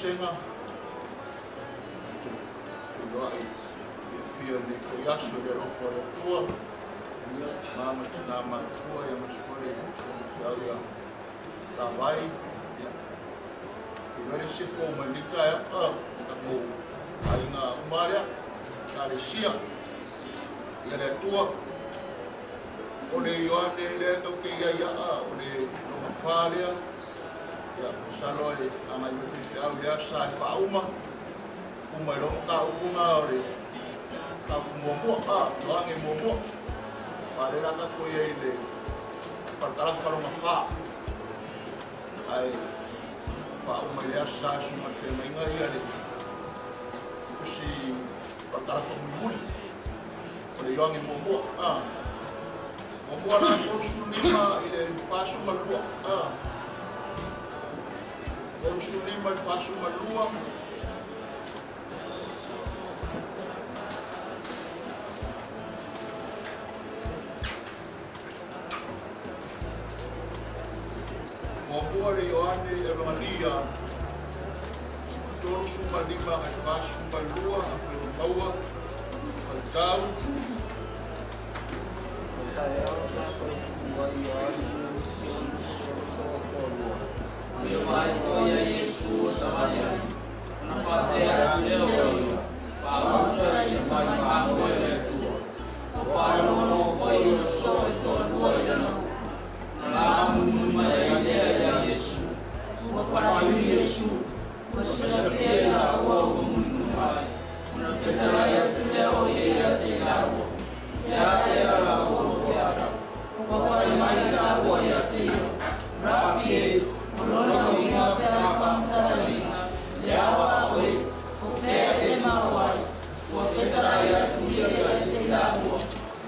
vasega tatou feiloai fiafia i lenei foi aso i le alofa o le Atua. Ma ma tina matutua ia aemaise foi le feau ia Lavai. Ia, feiloai le isi e fou mai lenei taeao, tatou aiga uma lea, Ekalesia. Ia le Atua, o le Ioane lea tatou te i ai aa, o le lona fa lea. Ia, masalo e agai mai faifeau i lea sa e faauma, uma i loa mataupu na o le mataupu muamua, a, Ioane muamua. Aua o lea la tatou i ai i le parakalafa lona fa. Ae faauma i lea sa e susuga i le feagaiga ia le tusi parakalafa mulimuli o le Ioane muamua. A. Muamua la 35 i le 42. A. 35 i le 42. Muamua le Ioane Evangelia 35 agai 42, afai ua maua, faitau. O le taeao sa faipuu ai Ioane si ona toalua. Afio mai foi a Iesu o Samaria, ona faapea atu lea o ia, Faauta i le mai mamoe o le Atua. Ua faalogologo foi o soo e toalua i lana upu, ona la mulimuli mai ai lea iā Iesu. Ua faaiu Iesu, ua silafia i laua ua mulimuli mai, ona fetalai atu lea o ia ia te i laua, Se a ea la ua feasa? Ua fai mai i laua ia te ia, Rabi e, o lona uiga pe a faamatalaina, le ava a oe, o fea e te mau ai? Ua fetalai atu ia ia te i laua,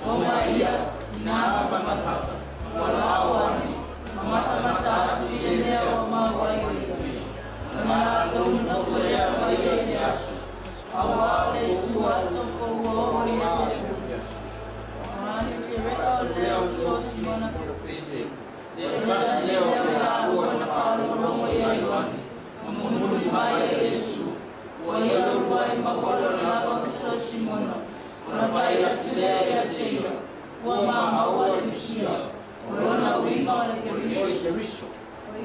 Omai ia, i nā matamata, ua lao ane, ma matamata atu i le mea ua mau ai o ia. Ona latou nofo lea ma ia i le aso, auā o le itu aso po ua oo i le 10. Mane te rea o lea o so Simona Petero, le tasi lea o laua na faalogologo iā Ioane, ma mulimuli mai e Iesu. Ua ia uluai mauala lava o so Simona, ona fai atu lea ia te ia, Ua maua le Mesia, o lona uiga o le Keriso.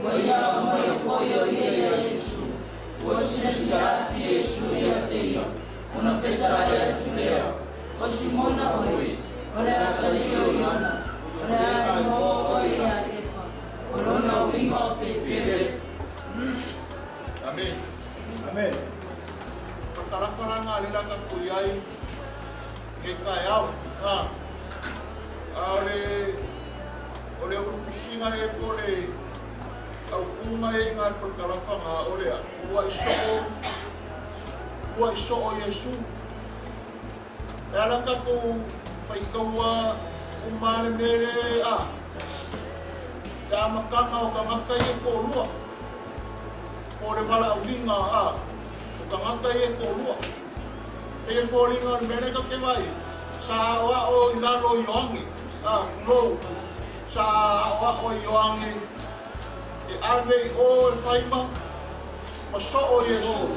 Ua ia aumaia foi o ia ia Iesu. Ua silasila atu Iesu ia te ia, ona fetalai atu lea, O Simona oe, o le atalii o Iona, o le a igoa oe ia Kefa, o lona uiga o Petere. Amen. Amen. Pakalafa la ngā lela tatou i ai nei taeao. A, a o le, o le ulukusiga e po le aupuga e i ngā pakalafa ngā o le a, ua i soo, ua i soo Iesu. E ala tatou faitaua uma le mele a, le amataga o tagata ia e toalua. Po o le valaauina a o tagata ia e toalua. Pei e foliga o le mea lea tatou te vaai, sa aoao i lalo o Ioane, a, tulou, sa aoao e Ioane e ave i o e fai ma, ma soo Iesu.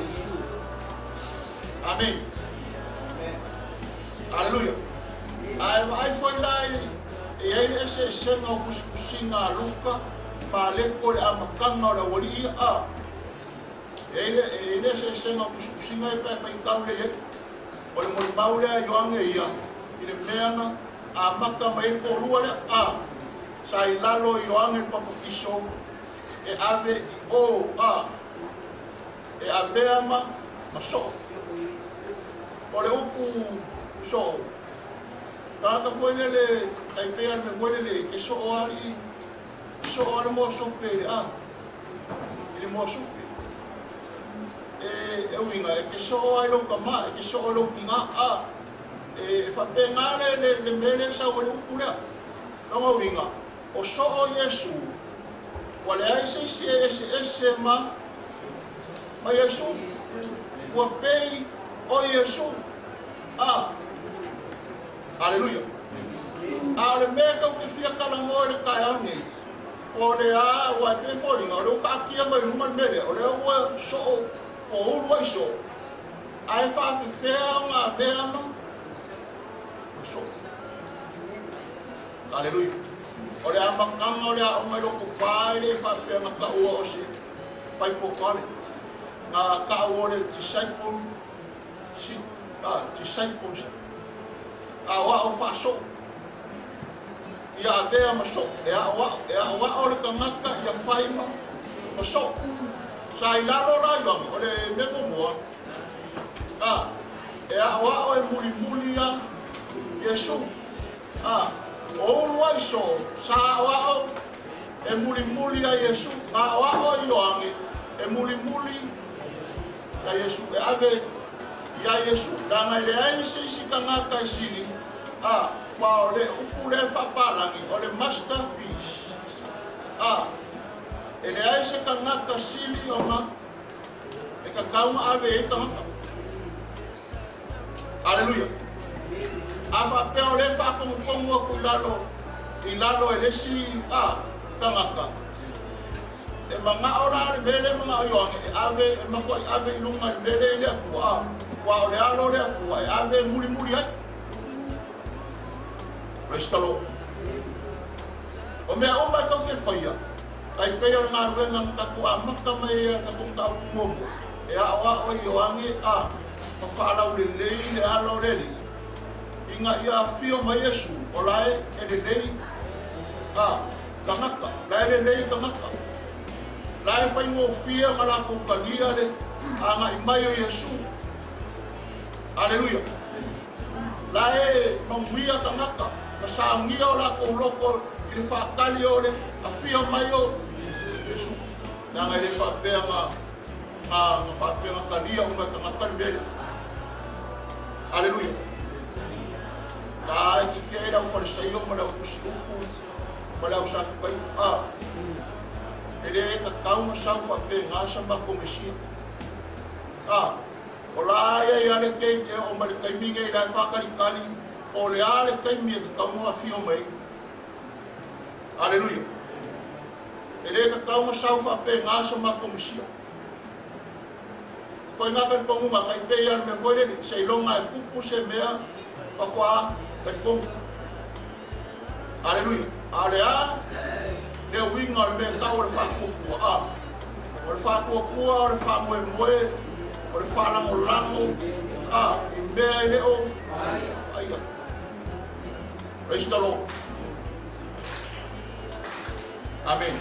Amene. Aleluia. Ae vaai foi la e i ai le eseesega o tusitusiga a Luka ma Aleko i le amataga o le aualii ia. A. E i ai le, e i ai le eseesega o tusitusiga ia pe a faitau lelei ai. O le molimau lea a Ioane ia i le mea na amata mai ai le toalua lea. A. Sa i lalo o Ioane le Papatiso e ave i o. A. E avea ma, ma soo. O le upu soo, tagata foi lele tai pei a le mea foi lele e te soo a alii, e soo a le moa sope i le a, i le moa supe. E, e uiga, e te soo a i lou tama, e te soo i lou tina, a, e, e faapena le, le, le mea lea e sau ai le upu lea. Lona uiga, o soo Iesu, ua leai se isi e eseese ma, ma Iesu. Ua pei o Iesu. A. Aleluia. A o le mea tou te fia talanoa i le taeao nei, o le a, aua e pei e foliga, o lea ua taatia mai luga le mea lea, o lea ua soo, Po o ulu ai soo, ae faafefea ona avea ma ma soo? Aleluia. O le amataga o le aoga i Lotopa e le faapea na taua o se Bible College. Na taua o le disciple, discipleship. Aoao faasoo. Ia avea ma soo. E aoao, e aoao le tagata ia fai ma, ma soo. Sa i lalo la Ioane, o le mea muamua, a, e aoao e mulimuli ia Iesu. A, o ulu ai soo, sa aoao e mulimuli ia Iesu. Na aoao e Ioane e mulimuli ia Iesu, e ave ia Iesu. Leaga e leai se isi tagata e sili, a, ua o le upu lea e faapalagi, o le masterpiece. A, e leai se tagata sili ona e tatau ona ave i ai tagata. Aleluia. A faapea o lea e faatonutonu atu i lalo, i lalo e le isi a, tagata, e manao la le mea lea e manao Ioane e ave, e matuai ave i luga i le mea lea i le Atua, a, aua o le alo o le Atua e ave e mulimuli ai. Praise the Lord. O mea uma e tou te faia, tai pei o le galuega na tatou amata mai ai i a tatou mataupu muamua, e aoao ai Ioane a ma faalaulelei le ala o le Alii, ina ia afio mai Iesu, o la e e lelei a tagata, la e lelei tagata, la e faigofie ona latou talia le agai mai o Iesu. Aleluia! La e manuia tagata ma saunia o latou loto i le faatali o le afio mai o Iesu. Leaga e le faapea na, na, na faapea na talia uma e tagata le mea lea. Aleluia. La e tetee le au Farisaio ma le au tusi upu ma le au Satukaio. A, e le tatau na sau faapena sa matou Mesia. A, O la ia ia le keiki e oo mai le taimi nei la e faatalitali po o le a le taimi e tatau ona afio mai ai. Aleluia. E le tatau ona sau faapena sa matou Mesia. Koe ngā talitonuga tai pei a le mea foi lele, seiloga e tupu se mea faatoa talitonu. Aleluia. A o le a le uiga o le mea e tau o le faatuatua? A, o le faatuatua o le faamoemoe, o le faalagolago, a, i mea e le o vaaia. Praise the Lord. Amen.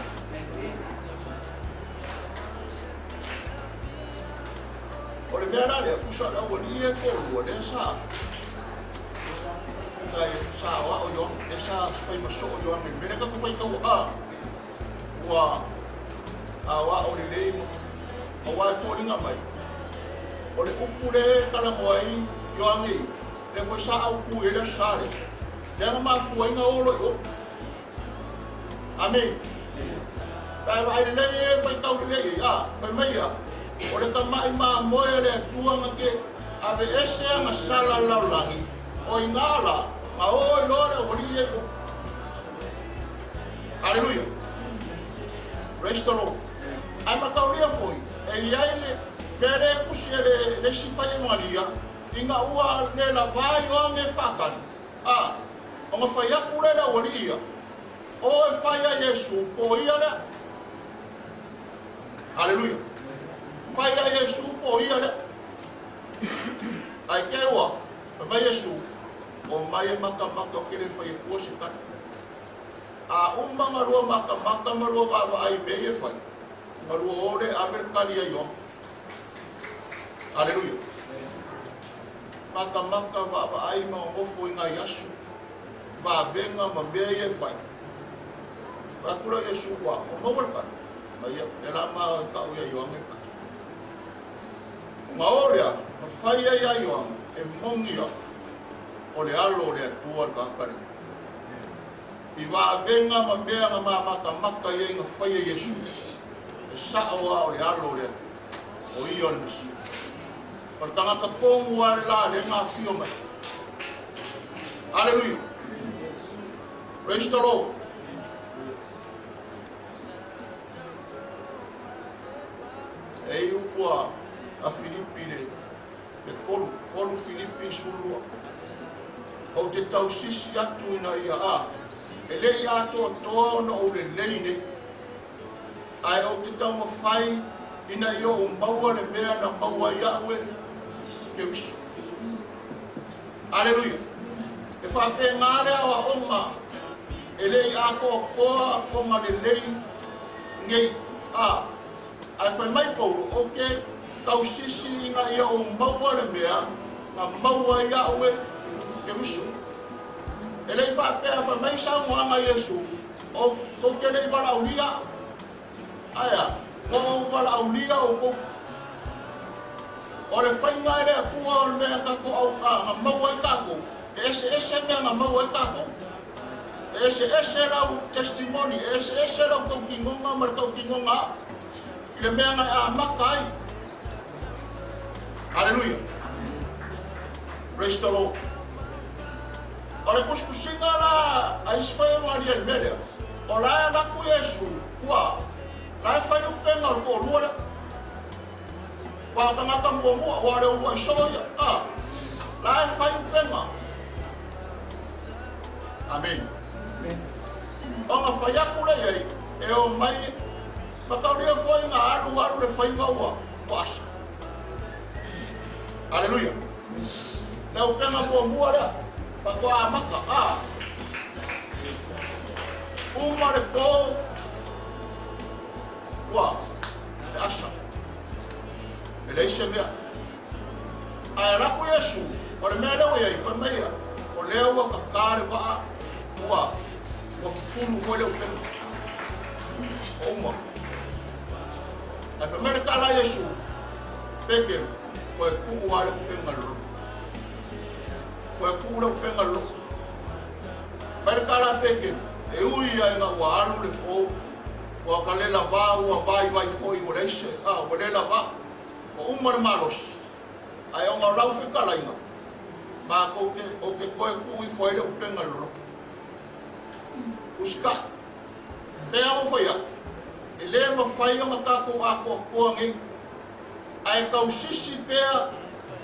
O le mea la lea, tusa o le aualii e toalua lea sa Sa aoao Ioane, lea sa fai ma soo Ioane i le mea lea tatou faitaua, a ua aoao lelei ma aua e foliga mai o le upu lea e talanoa ai Ioane i, lea foi sa autu i ai le Aso Sa lea, lea na mafua ai na o loa i o. Amene. Pe a vaai lelei e faitau lelei ai, a, fai mai ia, o le tama'i mamoe a le Atua na te aveese ana sala le lalolagi, o i gā la, na o ai loa le aualii ia i o. Aleluia. Praise the Lord. Ae mataulia foi, e i ai le mea lea e tusi e le, le isi fai Evagelia, ina ua le lavā Ioane e faatali, A, ona fai atu lea i le aualii ia, O e fai a Iesu, po o ia lea. Aleluia. Fai a Iesu, po o ia lea. Ae te ua, fai mai Iesu, O mai e matamata ou te le fai atua se tali. A uma na lua matamata ma lua vaavaai i mea ia e fai, ona lua o lea e ave le tali ia Ioane. Aleluia. Matamata, vaavaai ma nonofo i nai aso, vavega ma mea ia e fai. Fai atu lea o Iesu, Ua maua le tali? Mai ia, lea la ma tau ia Ioane le tali. Ona o lea, na fai ai ia Ioane, e moni au, o le Alo o le Atua le tagata lenei. I vavega ma mea na ma matamata i ai na fai e Iesu, e sao lava o le Alo o le Atua, o ia o le Mesia. O le tagata tonu lava le la lea na afio mai. Aleluia. Praise the Lord. E i upu a a Filipi le le 3, 3 Filipi 12. Ou te tausisi atu ina ia a, e le i atoatoa ona ou lelei nei, ae ou te taumafai ina ia ou maua le mea na maua ai au e Keriso. Aleluia! E faapena le aoaoga e le i atoatoa ona lelei nei, a, ae fai mai Paulo, Ou te tausisi ina ia ou maua le mea na maua ai au e Keriso. E le i faapea, fai mai saunoaga a Iesu, O, tou te le i valaaulia au. Ae a? Ua ou valaaulia outou. O le faiga e le Atua o le mea tatou au, a, na maua ai tatou, e eseese mea na maua ai tatou. E eseese lau testimony, e eseese lau tautinoga ma le tautinoga a au i le mea na e amata ai. Haleluia! Praise the Lord. O le tusitusiga la a isi faialualia i le mea lea, o la e alu atu Iesu, ua, la e fai upega o le toalua lea. Ua o tagata muamua, ua o le uluai soo ia, a, la e fai upega. Amene. Ona fai atu lea i ai, e omai, mataulia foi na alu alu le faiva ua, ua asa. Aleluia. Le upega muamua lea, faatoa amata, a. Uma le po, ua, e asa. E leai se mea. Ae alu atu Iesu, o le mea lea ua i ai, fai mai ia, o lea ua tata le vaa, ua, ua fufulu foi le upega. Ua uma. Ae fai mai le tala a Iesu, Peteru, toe tuu lava le upega i le loto. Toe tuu le upega i le loto. Fai le tala a Peteru, e ui lava ina ua alu le po, ua ka le lava, ua vaivai foi, ua leai se, a, ua le lava, ua uma le malosi, ae ona o lau fetalaiga, matou te, ou te toe tuu ifo ai le upega i le loloto. Usikai. Pei lava ua fai atu, e le mafai ona tatou atoatoa nei, ae tausisi pea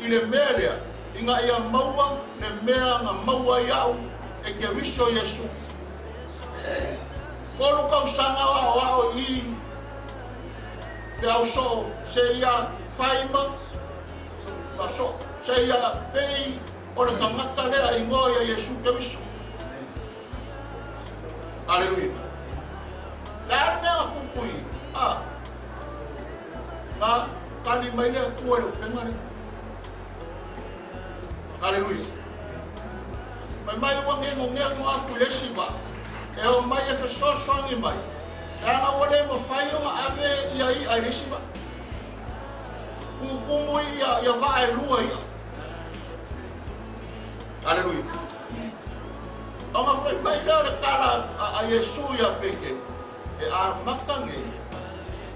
i le mea lea ina ia maua le mea na maua ai au e Keriso Iesu. 3 tausaga o aoao i i le au soo seia fai ma soo, seia pei o le tagata lea e igoa ia Iesu Keriso. Aleluia. Le a le mea na tupu i, a, na tali mai le Atua i le upega lea. Aleluia. Fai mai ua gegogego atu i le isi vaa, e o mai e fesoasoani mai, leaga ua le mafai ona ave ia i'a i le isi vaa. Tutumu ia, ia vaa e lua i'a. Aleluia. Ona fai mai lea o le tala a Iesu iā Peteru, E amata nei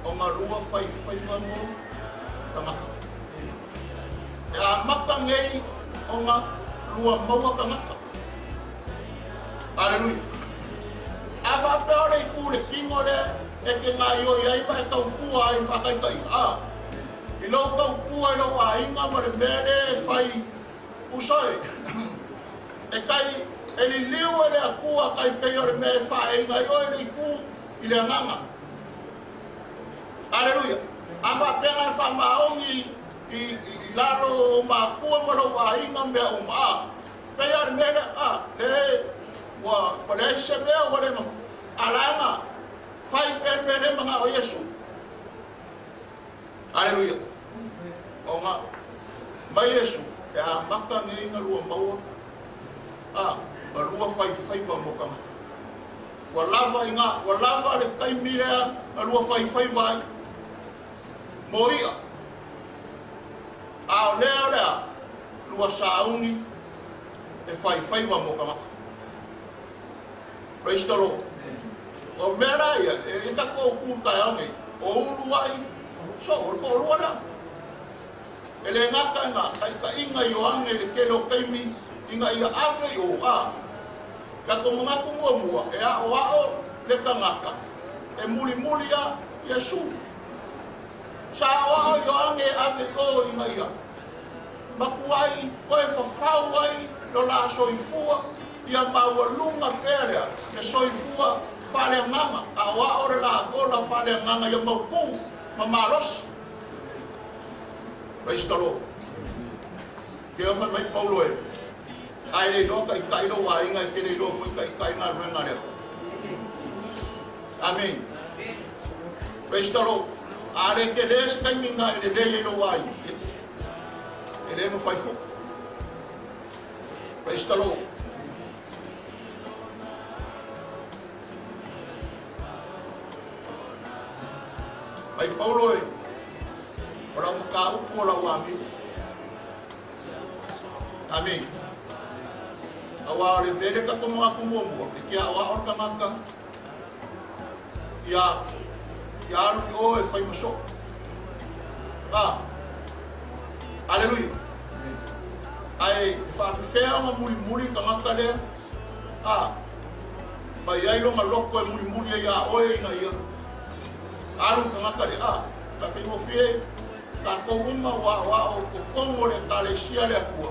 ona lua faifaiva mo tagata. E amata nei ona lua maua tagata. Aleluia. A faapea o le itu i le tino lea e te gaoioi ai ma e tautua ai i faataitaiga, a, i lou tautua i lou aiga ma le mea lea e fai Uso e, e kai, e liliu e le Atua kai pei o le mea e faaeiga ai oe le itu i le agaga. Aleluia! A faapea na e faamaoni i, i, i lalo o matua ma lou aiga mea uma, a, pei a le mea lea, a, le, ua, ua leai se mea ua le ma, a la na fai pea le mea lea manao Iesu. Aleluia! Ona mai Iesu, e amata nei na lua maua, a, ma lua faifaiva mo tagata. Ua lava i na, ua lava le taimi lea na lua faifaiva ai mo i'a. A o lea o le a? Lua sauni e faifaiva mo tagata. Praise the Lord. O mea la ia, e i tatou tu i le taeao nei, o ulu ai, so, o le toalua lea. E le gata i ngā taitaiga Ioane i le tele o taimi ina ia ave i o, a, tatou manatu muamua e aoao le tagata e mulimuli a Iesu. Sa aoao Ioane e ave i o ina ia matuai toe fafau ai lo la soifua ia maualuga pea lea le soifua faaleagaga, aoao le la ola faaleagaga ia mautu ma malosi. Praise the Lord. Ke o fai mai Paulo e, a e le iloa taitai lou aiga, e te le iloa foi taitai galuega lea. Amene. Praise the Lord. A le tele se taimi na e lelei ai lou aiga, e le mafai foi. Praise the Lord. Mai Paulo e, o lau mataupu o lau amio. Amene. Aua o le mea lea tatou manatu muamua, e te aoao le tagata ia, ia alu i o e fai ma soo. A, aleluia. Ae e faafefea ona mulimuli le tagata lea, a, ma i ai lona loto e mulimuli ai iā oe ina ia alu le tagata lea, a, faafaigofie tatou uma ua aoao i totonu o le Ekalesia a le Atua,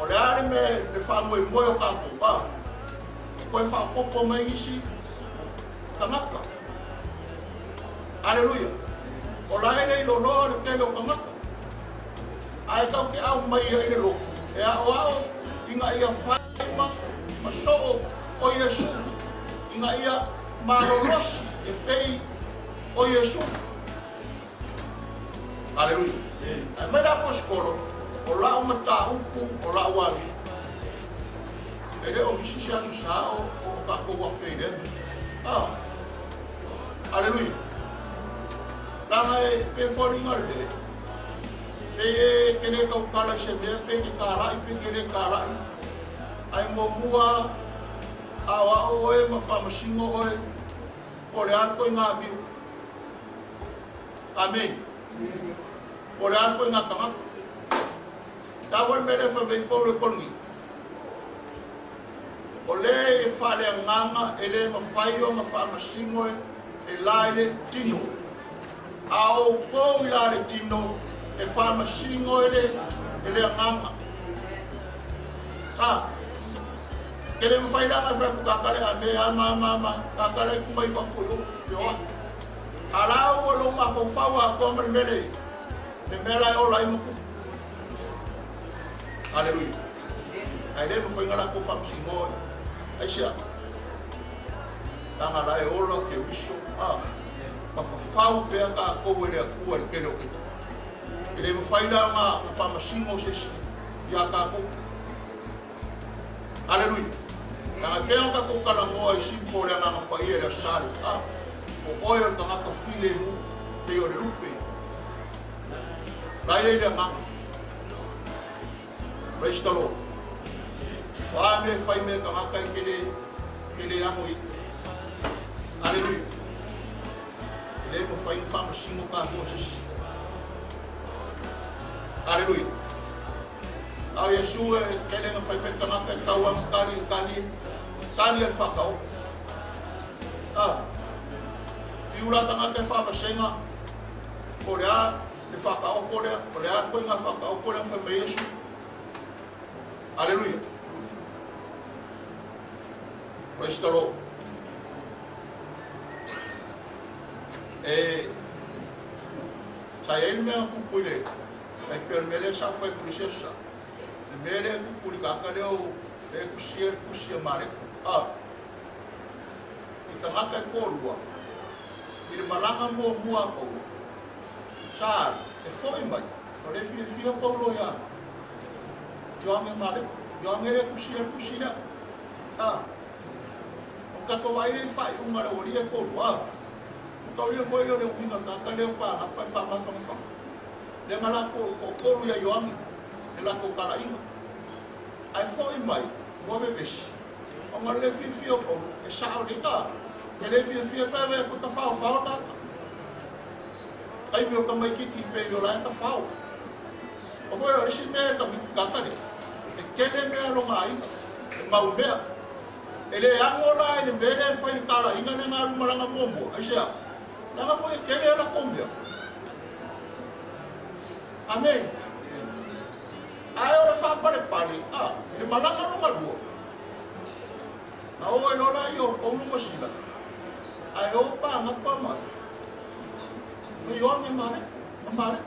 o le a le mea le faamoemoe o tatou, a, e toe faaopoopo mai nisi tagata. Aleluia! O la e le iloloa le tele o tagata, ae tatou te aumaia i le loto e aoao ina ia fai ma ma soo o Iesu, ina ia malolosi e pei o Iesu. Aleluia. Ae mai le Aposetolo, o lau mataupu, o lau amio. E le o misi se aso sa o o tatou afe i lea mea. Ah. Aleluia. Leaga e pe foliga le pe e te le tautala i se mea pe te talai pe te le talai. Ae muamua aoao oe ma faamasino oe po o le a le ituaiga amio. Amene. Po o le a le ituaiga tagata. Taua le mea lea e fai mai Paulo i Korinito. O le e faaleagaga e le mafai ona faamasino e la i le tino. A o outou i la le tino e faamasino e le, e le agaga. A, ke le mafai la ona e fai atu kakale a me a ma ma ma kakale ai kuma i fafo i o, feoai. A la ua lou mafaufau atoa ma le mea lea i le mea la e ola ai ma tupu. Aleluia. Ae le mafai ona latou faamasinoa aisea? Leaga la e ola Keriso, a, ma fafau pea tatou e le Atua i le tele o taimi. E le mafai la ona faamasino se isi iā tatou. Aleluia. Leaga e pei ona tatou talanoa i simpo o le Agaga Paia i le Aso Sa lea, a, o oe o le tagata filemu, pei o le lupe. La e i ai le Agaga. Praise the Lord. O a mea e fai mea tagata e te le, te le amo i. Aleluia. E le mafai ona faamasino tatou e se isi. Aleluia. A o Iesu e tele na fai mai le tagata e tau ana tali i le tali, tali a le faataoto. A, fiu la tagata e faavasega, po o le a le faataoto lea, o le a le ituaiga faataoto lea na fai mai Iesu. Aleluia. Praise the Lord. E, sa i ai le mea na tupu i le, Tai pei o le mea lea sa ou fai atu i le isi aso sa, le mea lea e tupu i le tagata lea o lea e tusia le tusi a Mareko, a, i tagata e toalua, i le malaga muamua a Paulo, sa alu, e foi mai, o lea e fiafia Paulo iā Ioane Mareko, Ioane lea e tusia le tusi lea, a, ona tatou vaai lea i faaiuga a le aualii ia e toalua, a, ua taulia foi o le uiga o le tagata lea o Panapa e faamafanafana. Lea na latou toatolu ia Ioane le latou talaiga. Ae foi mai, ua vevesi, ona o le le fiafia o Paulo, e sao nei a, te le fiafia pe avea koe tafaofao tata. Taimi o tamaititi pei o la e tafao. O foi o le isi mea e tamaiti tata lea, e tele mea lona aiga, e mau mea. E le ano la i le mea lea e fai le talaiga lea na alu malaga muamua, aisea? Leaga foi e tele a latou mea. Amene. Ae o le faapalepale, a, le malaga lona lua, na o ai loa laia o Paulo ma Sila, ae o Panapa ma Ioane Mareko, ma Mareko.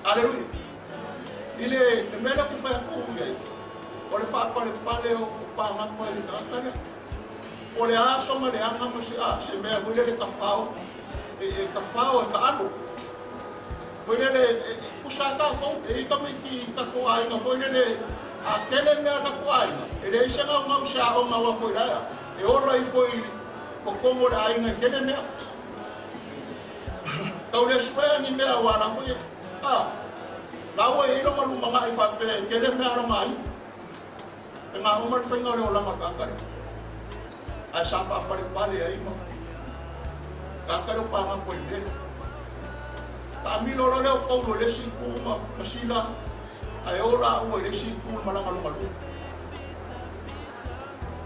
Aleluia. I le mea lea ou te fai atu i ai, o le faapalepale o Panapa i le tagata lea. Po o le a sona leaga ma se, a, se mea foi lele tafao, e tafao, e taalo. Foi lele, e pusa a tatou, e i ai tamaiti i tatou aiga foi lele, a tele mea a tatou aiga, e leai se naunau i se aoga aua foi la ea, e ola ifo i totonu o le aiga e tele mea. Tau le suea ni mea aua la foi e, a, la ua i ai lona lumanai faapea e tele mea a lona aiga. E gā uma le faiga o le olaga o le tagata lea. Ae sa faapalepale ai ma tagata lea o Pagapo i le mea lea. Taamilo loa lea o Paulo i le isi itu ma Sila, ae o laua i le isi itu i le malaga lona lua.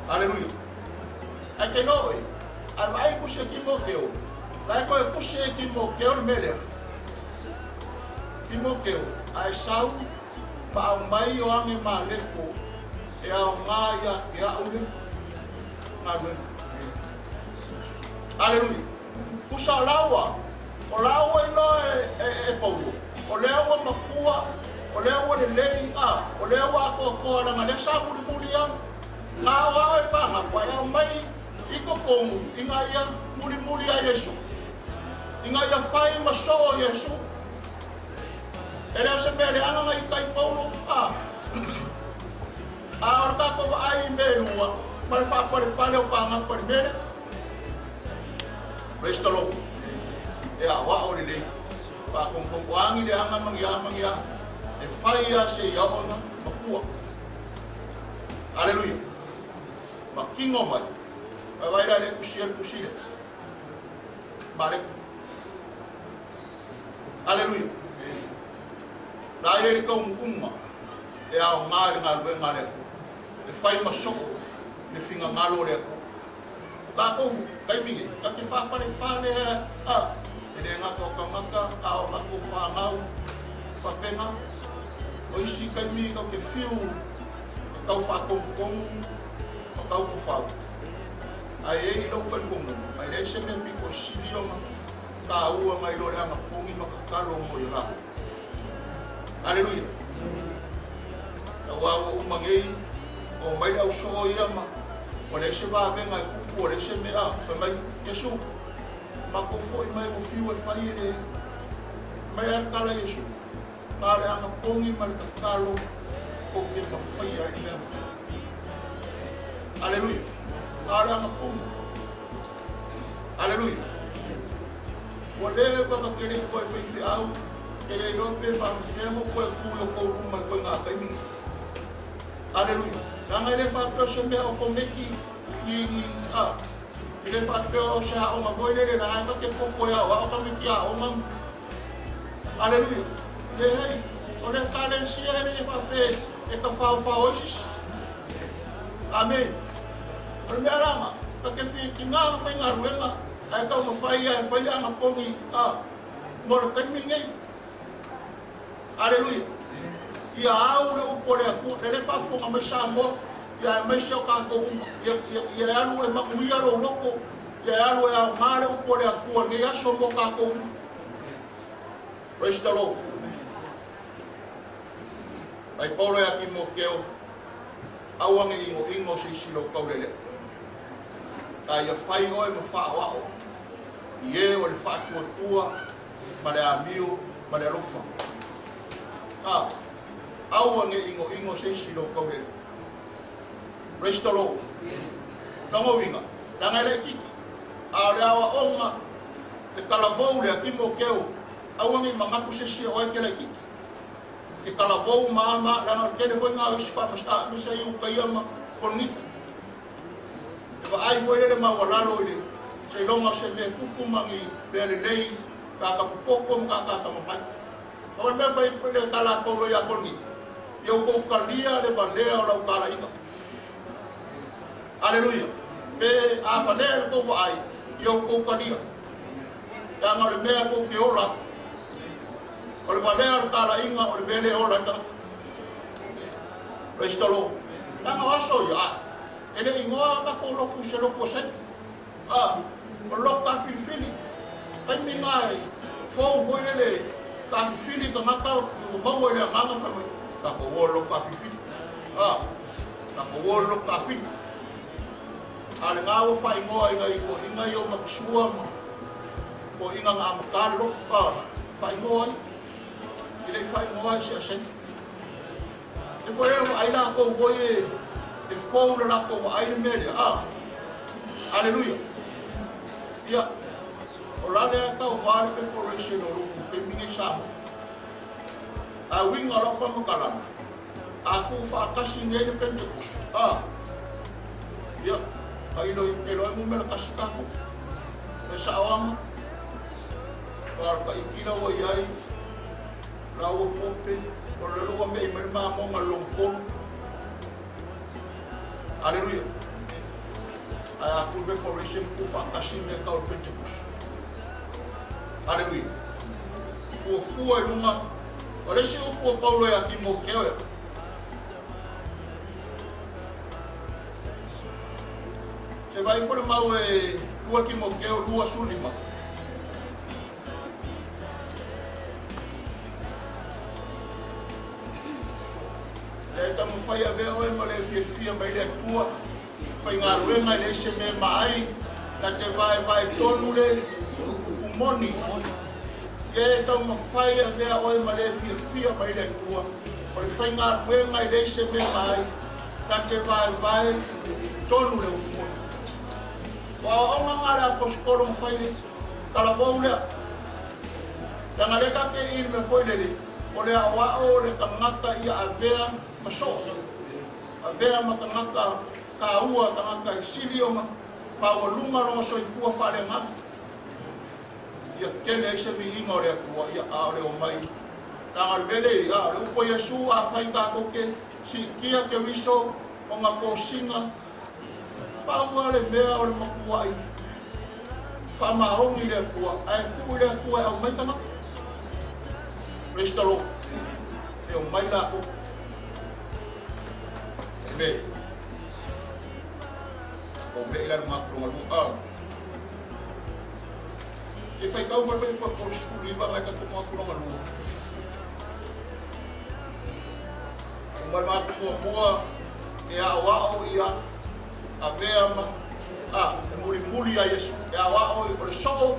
Aleluia. Ae te iloa oe, a vaai le tusi a Timoteo, la e toe tusi e Timoteo le mea lea. Timoteo, a e sau ma aumai Ioane Mareko e aoga ia te au le galuega. Aleluia. Tusa o laua, o laua iloa e Paulo, o lea ua matua, o lea ua lelei, a, o lea ua atoatoa, leaga lea sa mulimuli a, na o ao e pagafa e aumai i totonu ina ia mulimuli a Iesu, ina ia fai ma soo Iesu. E le o se mea leaga na ita i Paulo, a. A o le tatou vaai i mea e lua, ma le faapalepale o pagapa i le mea lea. Praise the Lord. E aoao lelei. Faatonutonu o a ni leaga ma ni a ma ni a, e fai lava seia oo ina matua. Aleluia. Ma tino mai. Vaai la i le tusi a le tusi lea. Mareko. Aleluia. La i ai le taunuuga e aoga i le galuega a le Atua, e fai ma soo i le finagalo o le Atua. O tatou taimi nei, ta te faapalepale a, e le gata o tagata, a o tatou fanau faapena. O isi taimi tau te fiu e tau faatonutonu ma tau fofau. Ae i ai lou talitonuga, e leai se mea pito sili ona taua nai lo le anapogi ma tatalo mo ia latou. Aleluia. Aua ua uma nei, o mai le au soo ia ma ua leai se vavega e tupu, ua leai se mea, fai mai, Iesu, matou foi mai ua fiu e fai e le mai a le tala Iesu, na o le anapogi ma le tatalo kou te mafaia ai le mea na. Aleluia. Na o le anapogi. Aleluia. Ua leva ka te le toe faifeau, te le iloa pe faafefea ona toe tu i o tou luma i koe ngā taimi nei. Aleluia. Leaga e le faapea o se mea otometi ni, ni, a, e le faapea o se aoga foi lele la e ka te poto e aoao tamaiti aoga. Aleluia. Leai, o le ekalesia e le faapea e tafaofao ai se isi. Amene. O le mea lana, ta te fia tina ona faigaluega, ae taumafai ia e fai le anapogi a, mo le taimi lenei. Aleluia. Ia au le upu a le Atua, lele faafofoga mai Samoa, ia aemaise o tatou uma. Ia, ia, ia e alu e manuia lou loto, ia e alu e aoga le upu a le Atua i lenei aso mo tatou uma. Praise the Lord. Mai Paulo ia Timoteo, Aua ne i inoino se isi lou taulelea. A ia fai oe ma faaoao i e o le faatuatua ma le amio ma le alofa. A, aua ne i inoino se isi lou taulelea. Praise the Lord. Lona uiga, leaga e laitiiti, a o le aoaoga, le talavou lea, Timoteo, aua ne i manatu se isi e oe e te laitiiti. Ke talavou ma a ma, leaga o le tele foi lena o isi faamasina i uta ia ma Korinito. E vaai foi lele maualalo i le seiloga o se mea tupu ma ni mea lelei, tagata popoto ma tagata atamamai. A o le mea fai le tala a Paulo ia Korinito, ia outou talia le valea o lau talaiga. Aleluia. Pe a valea le tou vaai, ia outou talia. Leaga o le mea tou te ola. O le valea o le talaiga o le mea lea e ola ai le tagata. Praise the Lord. Leaga o aso ia, a, e le i igoa tatou lotu i se lotu a Saini. A, o le lotu tafilifili. Taimi na e fou foi lele tafilifili tagata ua maua i le agaga fai mai, tatou o i le lotu tafilifili. A, tatou o i le lotu tafili. A lena ua faaigoa i nai toeaiina ia o Matisua ma toeaiina na amata le lotu, a, faaigoa ai. E le i faaigoa ai se aseni. E foi e vaai latou foi e, e fou le latou vaai le mea lea. A, aleluia. Ia, o la lea tau va le preparation o lotu taimi nei Samoa. A uiga o lau faamatalaga, a tuufaatasi nei le Pentekoso, a, ia, tailo i te loa e numera tasi tatou. E saoaga, o le taitila ua i ai, la ua pope, o le ua mei mai le mamoga le lona tolu. Aleluia. Ae a tu preparation tuufaatasi mea tau le Pentekoso. Aleluia. Fuafua i luga O le isi upu o Paulo ia Timoteo e Se vaai ifo le mau e 2 Timoteo 25. Lea e taumafai avea oe ma le fiafia mai le Atua, faigaluega e leai se mea e maai, na te vaevae tonu le upu moni. Ia e taumafai avea oe ma le fiafia mai le Atua, o le faigaluega e leai se mea maai, na te vaevae tonu le upu moni. O aoaoga na a le Aposetolo na fai le talavou lea. Leaga lea ta te i le mea foi lele, o le aoao o le tagata ia avea ma soo. Avea ma tagata taua, tagata e sili ona maualuga lona soifua faaleagaga. Ia tele ai se viiga o le Atua, ia a o le omai. Leaga o le mea lea i ai, a o le upu a Iesu, afai tatou te siitia Keriso ona tosina, pau lava le mea o le matuai faamaoni i le Atua, ae tuu i le Atua e aumai tagata. Praise the Lord. E omai latou. Amen. O mea i lalo ngā kulonga lua. E whai kau whai whai kua 39 ngai tatou ngā kulonga lua. O mai mātou muamua e aoao ia avea ma a, e mulimuli a Iesu. E aoao i o le soo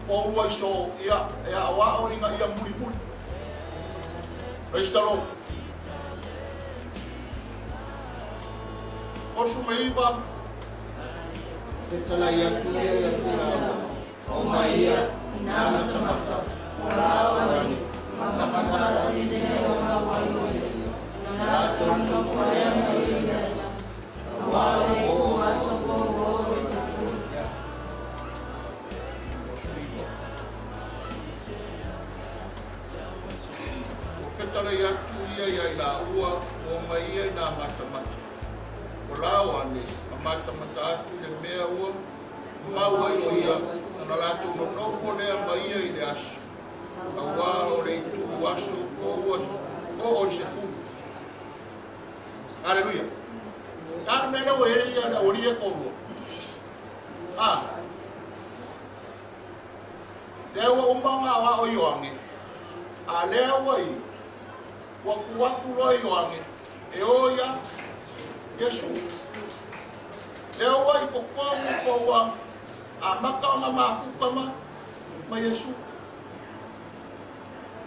o ua i soo ia e aoao ina ia mulimuli. Praise the Lord. 39. Fetalai atu ia ia te rāua, o mai ia, ina matamata, o rāua nei, matamata atu i mea o ngā wai o ia, na rātou nofo ai ana ia i aso, aua o le o aso ko rō e te pū. 39. Ua fetalai atu ia ia i lāua, ua omai ia i nā matamata. O lāua ane, a matamata atu i le mea ua mau ai o ia, ona latou nonofo lea ma ia i le aso, auā o le itu aso o ua oo i le sefulu. Aleluia! A le mea lea ua i ai le aualii e toalua? A. Lea ua uma ona aoao Ioane, a lea ua i, ua tu atu loa Ioane e o ia Iesu. Lea ua i totonu po ua amata ona mafuta ma, ma Iesu.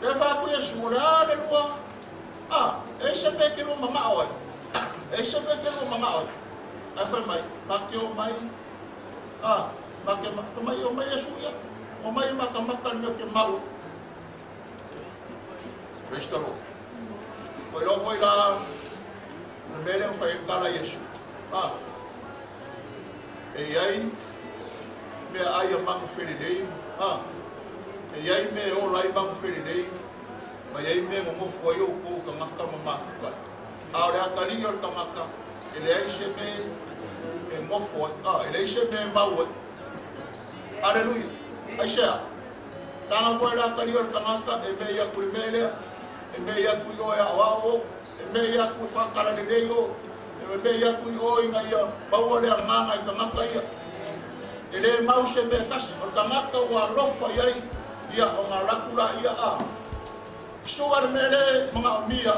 Lea fai atu Iesu, o le a le lua, a, e se mea e te lua manao ai. E se mea e te lua manao ai. Ae fai mai, ma te o mai, a, Ma te fai mai, Omai Iesu ia, omai e matamata le mea ou te mau ai. Praise the Lord. Ua iloa foi la le mea lea na fai ai le tala a Iesu. A, e i ai mea ai a manu felelei, a, e i ai mea e ola ai manu felelei, ma i ai mea e nonofo ai outou tagata ma mafuta ai. A o le atalii o le tagata, e leai se mea e nofo ai, a, e leai se mea e mau ai. Aleluia! Aisea? Leaga foi le atalia o le tagata e mei atu i le mea lea, e mei atu i o e aoao o, e mei atu e faatalalelei o, e mei atu i o ina ia maua le agaga i tagata ia. E le mau se mea e tasi, o le tagata ua alofa i ai, ia ona alu atu laia a. Su'a le mea lea e manaomia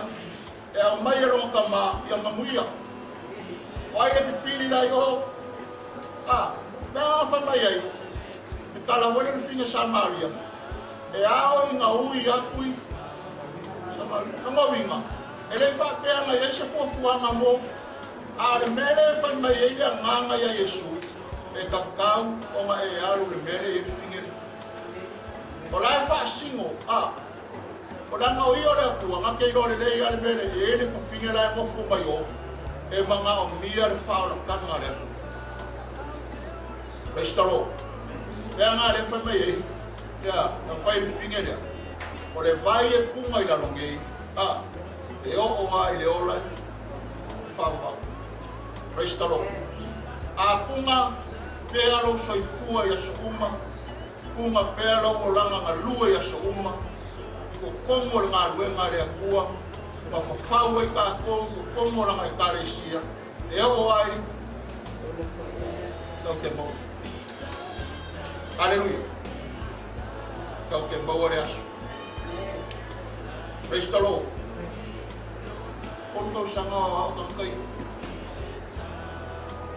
e aumai e lona tama ia manuia. O ai e pipili la i o? A, mea a fai mai ai, e tala foi le fafine Samaria, e ao ina ui atu i Samaria. Lona uiga, e le i faapea na i ai se fuafuaga mo, a o le mea lea e fai mai ai le agaga ia Iesu, e tatau ona e alu i le mea lea e i ai le fafine lea. O la e faasino, a, O leaga o ia o le Atua, na te iloa lelei lava le mea lea, e i ai le fafine la e nofo mai o, e manaomia le faaolataga a le Atua. Praise the Lord. Lea na lea fai mai ai, lea, na fai le fafine lea, o le vai e puga i lalo nei, a, e oo lava i le ola e faavavau. Praise the Lord. A puga pea lou soifua i aso uma, Puga pea lou olaga galue i aso uma, i totonu o le galuega a le Atua, ma fafau ai tatou i totonu o lana Ekalesia, e oo ai tatou te maua. Aleluia! Tatou te maua le aso. Praise the Lord. Tolu tausaga o ao tagata ia.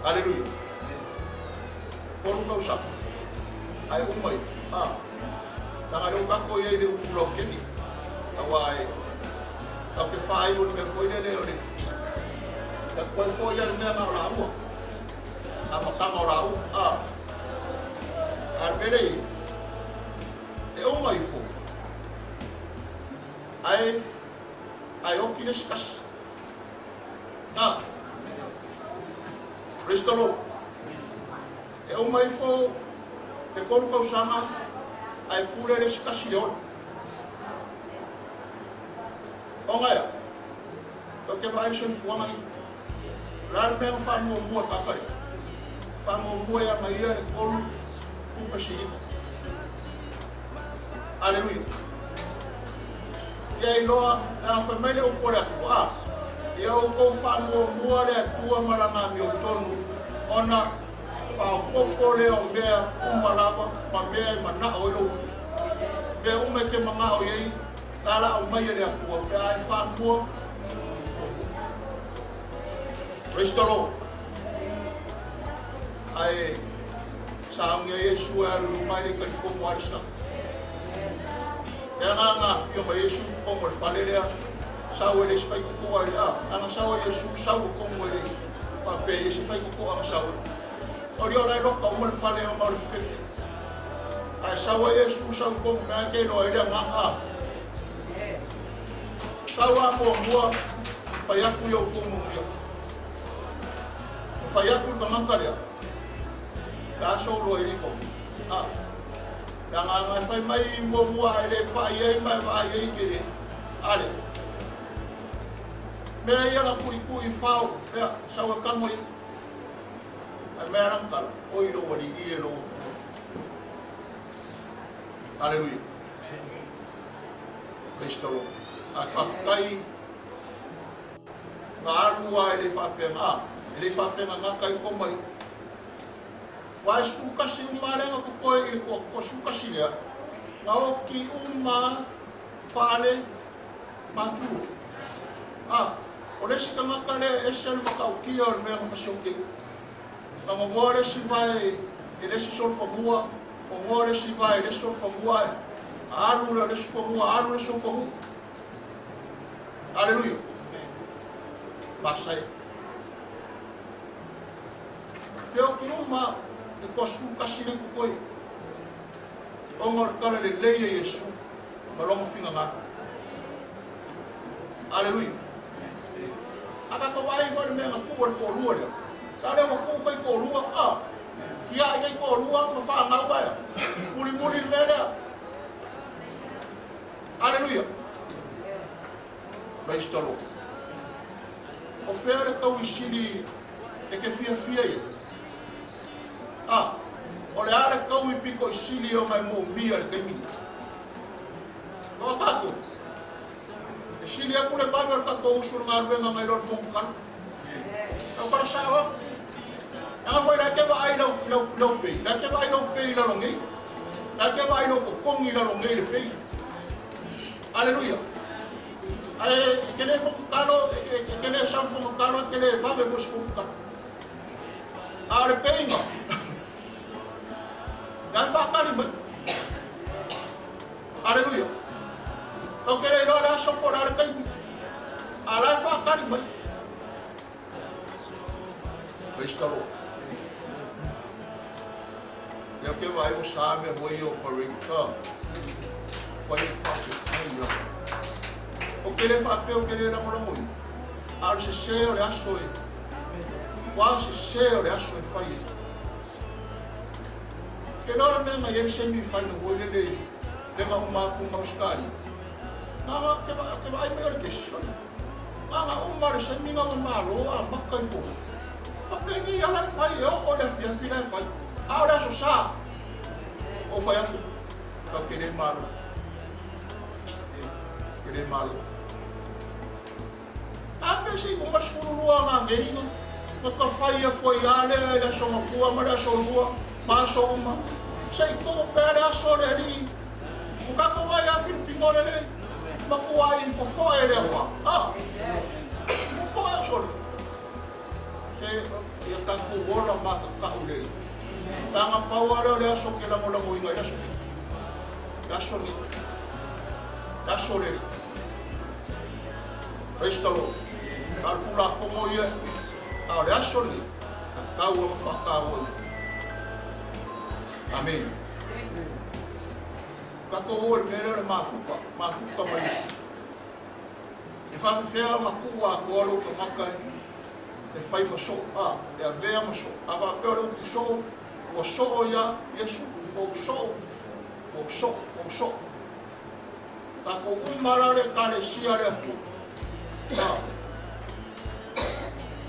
Aleluia. Tolu tausaga, ae uma ifo, a, leaga lea ua tatou i ai i le upu lautele, aua e tatou te faaiu i le mea foi lele o le tatou toe foi lava i le mea na o laua, amataga o laua, a. A o le mea lea e i ai, e uma ifo, ae, ae oti le isi tasi. A. Praise the Lord. E uma ifo le 3 tausaga ae pule le isi tasi i le ola. Ona ea, tatou te vaai i le soifuaga ia. O le a le mea na faamuamua e le tagata lea? Faamuamua ia na ia le 3 tupe silima. Aleluia. Ia iloa, leaga fai mai le upu a le Atua, a, Ia outou faamuamua le Atua ma Lana amiotonu, ona faaopoopo lea o mea uma lava ma mea e manao ai lou loto. Mea uma e te manao i ai, la la aumai e le Atua pe a e faamua. Praise the Lord. Ae sauni ai Iesu e alu i luma e le talitonu lava le sinafa. E ana ana afio mai Iesu i totonu o le fale lea, sau e le isi faitotoa i le a, ana sau ai Iesu sau i totonu e le faapea i isi faitotoa ana sau ai. O lea o la e loka uma le fale ona o le fefefe. Ae sau ai Iesu sau i totonu mea e te iloa ai le agaga a. Sau a muamua fai atu i outou manuia. Na fai atu le tagata lea, le a solo ai le tonu. A, leaga ana e fai mai muamua e le pai ai ma e vaai ai ke le ale. Mea ia na tuitui fao, lea, sau e kano ia. Ae mea lana tala, oi lou alii e lou Atua. Aleluia. Praise the Lord. A faafetai Na alu a e le faapea a, e le faapea na gata i koma i. Wa e 11 uma lea na totoe i le toa 11 lea, na oti uma fale matua. A, o le isi tagata lea e ese le matautia o le mea na fasioti ai. Na gogoa le isi vae i le isi solofanua, gogoa le isi vae i le isi solofanua, alu lea o le isi fanua, alu le isi fanua. Aleluia. Masai. Feoti uma le toa 11 le totoe. Ona o le tala lelei a Iesu ma lona finagalo. Aleluia. A tatou vaai foi le mea na tuu e le toalua lea. Sa lea ua tuu kai toalua, a. Tiai kai toalua ma fanau aea. Mulimuli le mea lea. Aleluia! Praise the Lord. O fea le tauisili e te fiafia i ai? A, o le a le taui pito i sili ona e moomia i le taimi nei? O tatou, e sili atu le vave o le tatou usu i le galuega nai lo le Fofoga Kalo. O kala sao au. Leaga foi la e te vaai i lau, i lau, i lau pay, la e te vaai i lou pay i lalo nei. La e te vaai i lou totogi i lalo nei i le pay. Aleluia. Ae e te le fono talo, e te, e te le sau i le fono talo, e te le vave foi se fono talo. A o le pay na, la e faatali mai. Aleluia. Ou te le iloa le aso po o le a le taimi, a o la e faatali mai. Praise the Lord. Ia ke vaai o sa mea foi o parade ka. Wai o whawhia ai ia. O ke le whapea o ke le lagolago i. A o le sesē o le aso e. Ua sesē o le aso e fai ai. Ke loa le mea na i ai le semi final foi lele i le na uma atu ma Ausetalia. Na na ke vaai mai o le kesi sole. Na na uma le semi na ua malo a maka i fou. Faapea nei ala e fai e oo i le afiafi la e fai. A o le aso sa o fai atu tau ke le malo. Ke le malo. A pe se i uma le 12 ngā nei na na ka fai atu ai a lea i le aso gafua ma le aso lua ma aso uma. Se i tomo pea le aso le alii. O tatou ai a Filipino le le matua ai fofoe le afa. A fofoe aso le. Se ia tatou ola matatau le leaga pau lava lea o le aso ou te lagolagoina ai le aso 7. Le aso lenei. Le aso le Alii. Praise the Lord. A o le Tulafono ia, a o le aso lenei, tatau ona faatauaina. Amene. Tatou o i le mea lea o le mafuta, mafuta ma Iesu. E faapefea ona tuu atoa lou tagata e fai ma soo, a, e avea ma soo. A faapea o le upu soo, ua soo ia Iesu, ua ou soo, ua ou soo, ua ou soo. Tatou uma la le Ekalesia a le Atua. A.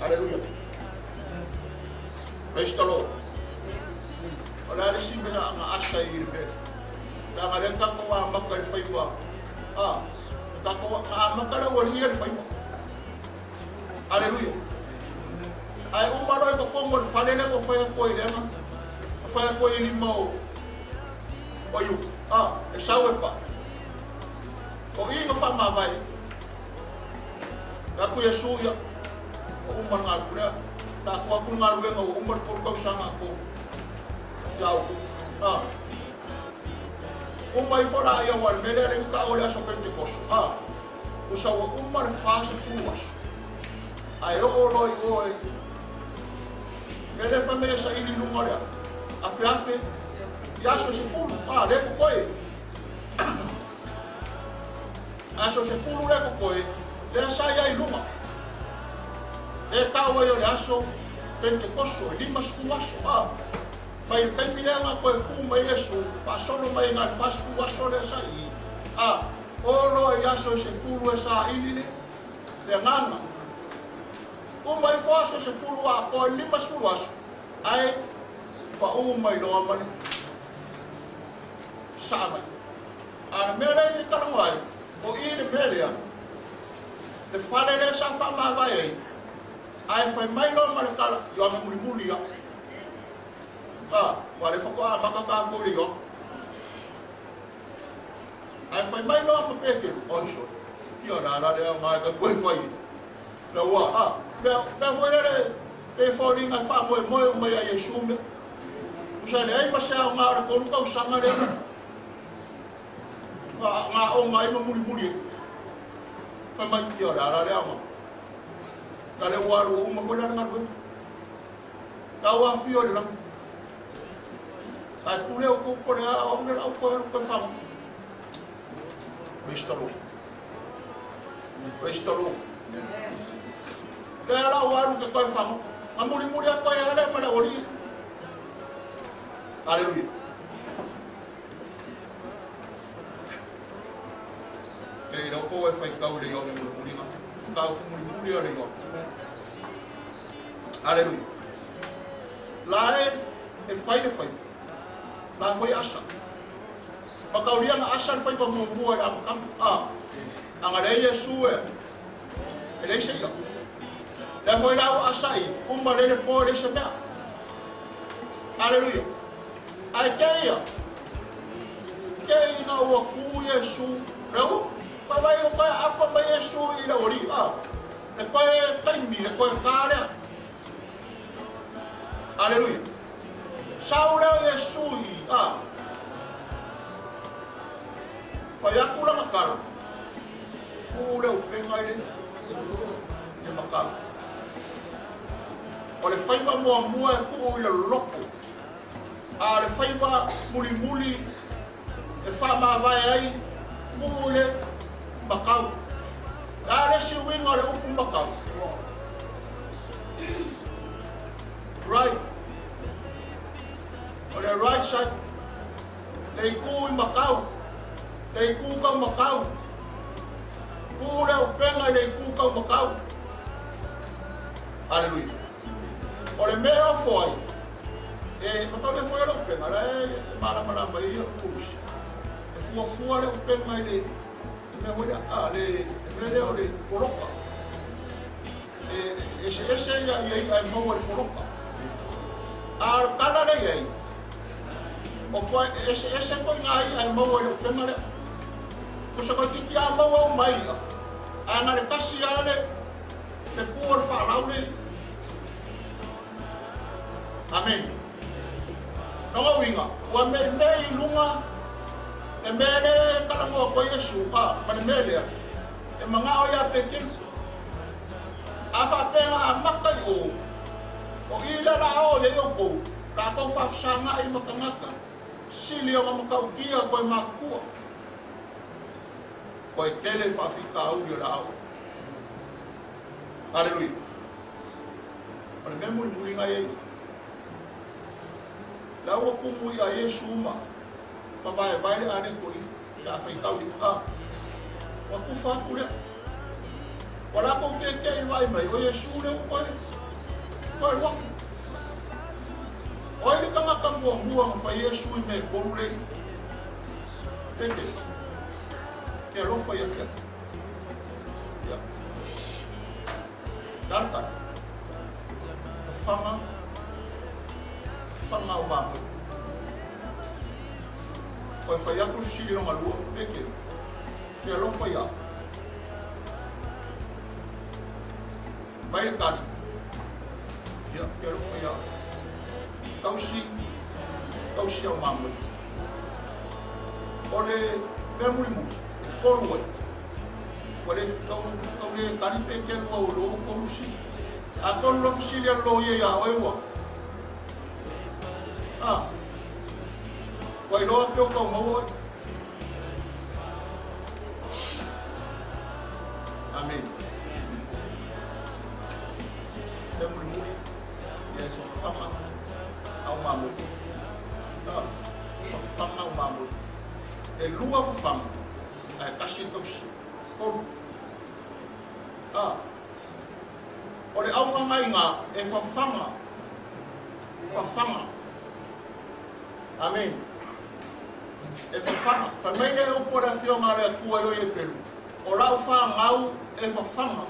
Aleluia. Praise the Lord. O le a le isi mea na asa i le mea. Leaga lea tatou amata i le faiva. A. Tatou na amata le aualii i le faiva. Aleluia. Ae uma loa i totonu o le fale lea na fai atu ai lea na fai atu ai i lima o o Iuta. A, e sau e paʻa. O i na faamavae ai. E atu Iesu ia, ua uma le galu lea. La atu atu le galuega ua uma le 3 tausaga a tou ia outou. A, uma ifo laia aua o le mea lea lea na taua i le aso Pentekoso. A, tusa ua uma le 40 aso. Ae oo loa i o e mea lea fai mai e saili i luga o le afeafe i aso e 10, a, lea e totoe. Aso 10 lea e totoe, lea sa i ai i luga. Lea e tau ai o le aso Pentekoso, e 50 aso, a. Mai le taimi lea na toe tu mai Iesu, faasolo mai na le 40 aso lea sa i i, a, o loa i aso e 10 e saili le, le agaga. Uma ifo aso e 10 atoa i le 50 aso, ae pau mai loa ma le saa mai. A o le mea lea e fia talanoa ai, o i le mea lea, le fale lea sa faamavae ai, ae fai mai loa ma le tala, Ioane mulimuli ia. A, ua lea faatoa amata tatou i le Ioane. Ae fai mai loa ma Peteru, oi sole, ia o le a la le aoga e tatou e fai ai. Le ua, a, mea, mea foi lele, pe foliga e faamoemoe uma ia Iesu mea. Tusa e leai ma se aoga o le 3 tausaga lea na, na, na aoga ai ma mulimuli ai. Fai mai, ia o le a la le aoga. Na le ua alu uma foi la le galuega. Tau afio i le lagi. Ae pule outou po o le a, o au lea o le a ou toe alu toe faamuta. Praise the Lord. Praise the Lord. Lea la ua alu ke toe faamuta. Na mulimuli atu ai lava lea ma le aualii. Aleluia. Ke le iloa po ua e faitau i le Ioane mulimuli na. Mataupu mulimuli a le Ioane. Aleluia. La e, e fai le faiva. La foi e asa. Mataulia na asa le faiva muamua i le amataga. A, agalelei Iesu e, e leai se i'a. Lea foi la ua asa i, uma lele po e leai se mea. Aleluia. Ae te ia, te ina ua ku Iesu, lea ua, vaivai o toe apa mai Iesu i le aualii, a, le toe taimi, le toe ta lea. Aleluia. Sau lea o Iesu i, a, fai atu lana tala, tuu le upega i le, i le matau. O le faiva muamua e tuu i le loloto, a o le faiva mulimuli e faamavae ai, tuu i le matau. O le a le isi uiga o le upu matau? Right. O le right side, le itu i matau, le itu tau matau. Tuu le upega i le itu tau matau. Aleluia. O le mea e ofo ai, e mataulia foi le upega, la e malamalama ai ia Purusi. E fuafua le upega i le mea foi lea, a, le mea lea o le poloka. E eseese ia ia i'a e maua i le poloka. A o le tala lea i ai, o koe e eseese koe ngā i'a e maua i le upega lea. Tusa toeitiiti a maua uma ai i'a, ae na le tasi lava le le pu o le faalau le Amene. Lona uiga, ua meimei i luga le mea lea e talanoa atu ai Iesu, a, ma le mea lea, e manao ia Petelu. A faapea na amata i o, o i lea la o i ai outou, latou faafesagai ma tagata, sili ona matautia toe matutua, toe tele faafitauli o le a oo. Aleluia. O le mea mulimuli na i ai, la ua tumu ia Iesu ma ma vaevae le areto i pe a faitau i a ua tufa atu lea. Ua latou keke'i vaai mai, o Iesu lea ua toe toe alu atu. O ai le tagata muamua na fai Iesu i mea e tolu lea i? Petelo. Ke alofa ia te au. Ia. Tartar. Fafaga, fafaga o mamoe. Toe fai atu le fesili lona lua, Petelo, te alofa ia au? Mai le tali, ia, te alofa ia au. Tausi, tausi au mamoe. O le mea mulimuli, e tolu ai. Ua le tau, tau le tali Petelu au o lou tolu fesili. A tolu loa fesili a le loia ia oe ua. A. Ua iloa pe o tau maua oe. Amene. Mea mulimuli, ia e fafaga au mamoe. A. Fafaga au mamoe. E lua fafaga. Ae tasi le tausi. Tolu. A. O le augagaiga e fafaga. Fafaga. Amene. E fafaga. Fai mai le upu a le Afioga a le Atua i o Iepelu, O lau fanau e fafaga.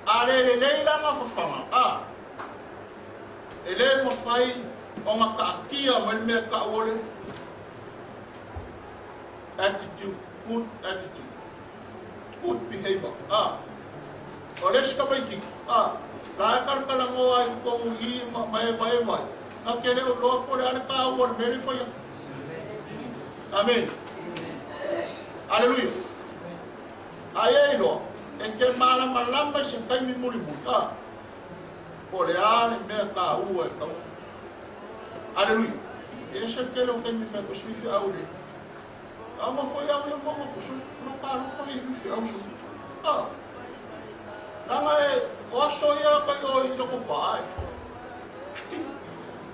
A le lelei lana fafaga, a. E le mafai ona taatia mai le mea tau o le Attitude, good attitude, good behavior. A, o le isi tamaititi, a, la e talatalanoa ai totonu i i ma, ma e vaevae, na te le o iloa po o le a le taua o le mea lea e fai atu. Amene. Aleluia. A ia iloa, e te malamalama i se taimi mulimuli, a, po o le a le mea taua e tau. Aleluia. E ese le tele o taimi e fai atu ai sui feau i le A ma foi au ia ma fo so lo ka lo foi i feau so. A. Langa e o aso ia kai o i loko pa ai.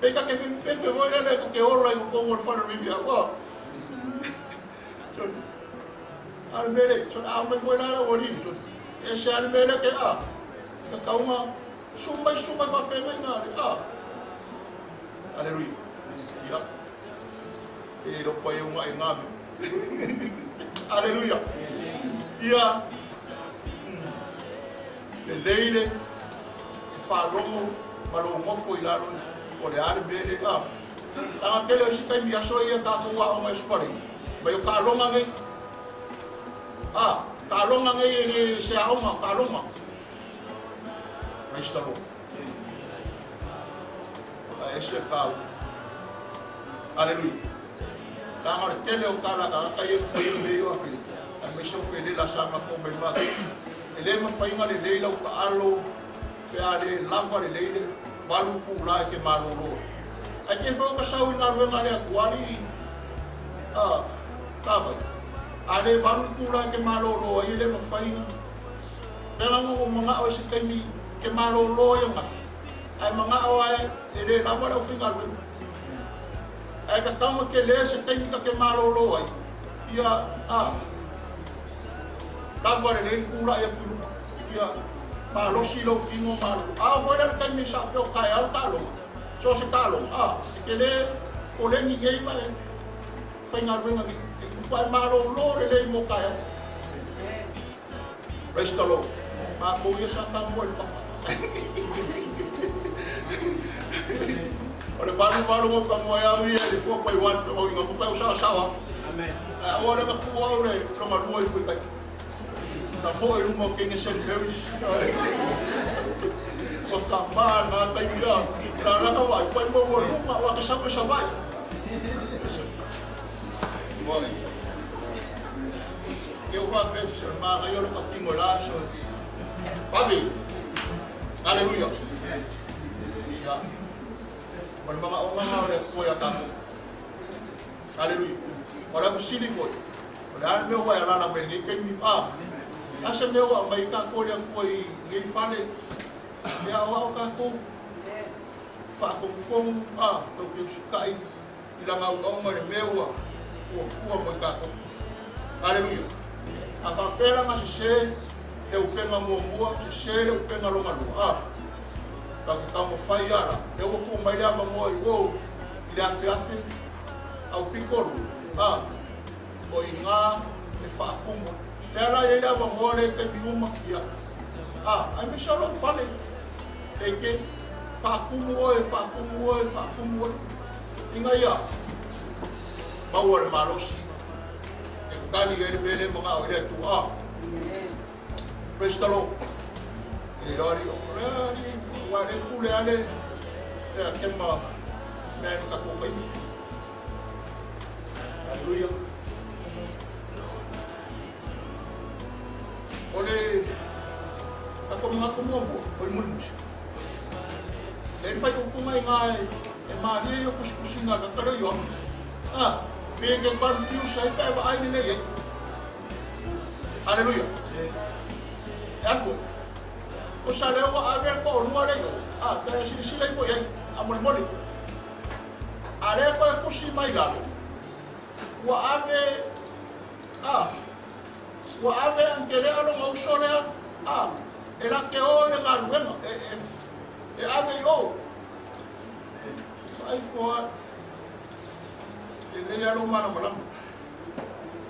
Pe ka ke fe fe voi le ka ke ola i ko ngol fana ri feau. A. So a mele so a mai foi la la ori so. E se a mele ke a. Ka kaunga su mai su mai fa fe mai nga. A. Aleluia. Ia. E le iloa e uga i ngā mea. Aleluia. Ia, lelei le faalogo ma lou nofo i lalo o le a le mea le a. Leaga tele o isi taimi aso ia tatou aoga i Aso Faraile, mai o taaloga nei. A, taaloga nei e le se aoga, o taaloga. Praise the Lord. Ae ese le taua. Aleluia. Leaga o le tele o tala a tagata ia na faia mea ia o Afelika, aemaise o felela sa matou mai le matou. E le mafai ona lelei lau taalo pe a le lava lelei le 8 itula e te malolo ai. Ae te foi o ka sau i galuega a le Atua alii a tavai. A le 8 itula e te malolo ai e le mafai ona Leaga na ou manao i se taimi ke malolo ai ananafi, ae manao ae e le lava le aufaigaluega. Ae tatau ona tele se taimi ta te malolo ai, ia, a, lava lelei le tulai atu i luma, ia, malosi lou tino malolo. A oo foi la i le taimi sa pea o taeao le taaloga, so o se taaloga, a, e tele koleni nei ma e faigaluega nei, e matuai malolo lelei mo taeao. Praise the Lord. Matou ia sa tamoe i le papa. O le 88 mo ka moe au ia i le 4.1 pe o inga mo kai o sao sao. Amen. Ae aua le ka tuu au le longa lua i fui kai. Ka moe luma o Kenya St. Mary's. O ka mā nā taimi a. Nā rā ka wai, pai mo mo luma wa ka sau sa vai. Morning. Ke u faapea se manaia o le patino i la aso. Pavi! Aleluia! Ia. O le manaoga lena o le Atua ia tatou. Aleluia. O le fesili foi, o le a le mea ua e alaala mai lenei taimi? A, a se mea ua aumai ai tatou e le Atua i lenei fale e aoao tatou, faatonutonu, a, tatou te usitai i lana auauna i le mea ua fuafua mo i tatou. Aleluia! A faapea la na sese le upega muamua, sese le upega lona lua, a, tatou te taumafai lava la, lea ua tuu mai le avanoa i o i le afeafe aupito lua, a, o i ina e faatumu. Lea la e i ai le avanoa lea i taimi uma, ia, a, aemaise o lou fale, e te faatumu oe, faatumu oe, faatumu oe. Ina ia maua le malosi e tali ai le mea lea e manao ai le Atua. A. Praise the Lord. E le ali, o le ali, ua le pule ale, le a kema mea e tatou taimi. Hallelujah. O le tatou manatu muamua, o le mulimuli. E le faaiupuga i ina e malie ai o tusitusiga a le tagata lea o Ioane. A, pe e te confuse ai pe a e vaai lelei ai. Aleluia. E a foi? O sa lea ua ave le toalua lea i o. A, pe a e silasila ifo i ai, faamolemole. A lea toe tusi mai lalo, ua ave, a, ua ave Antelea lona uso lea, a, e la te o i le galuega, e, e, e ave i o. Vaai fua, lelei lava lou malamalama.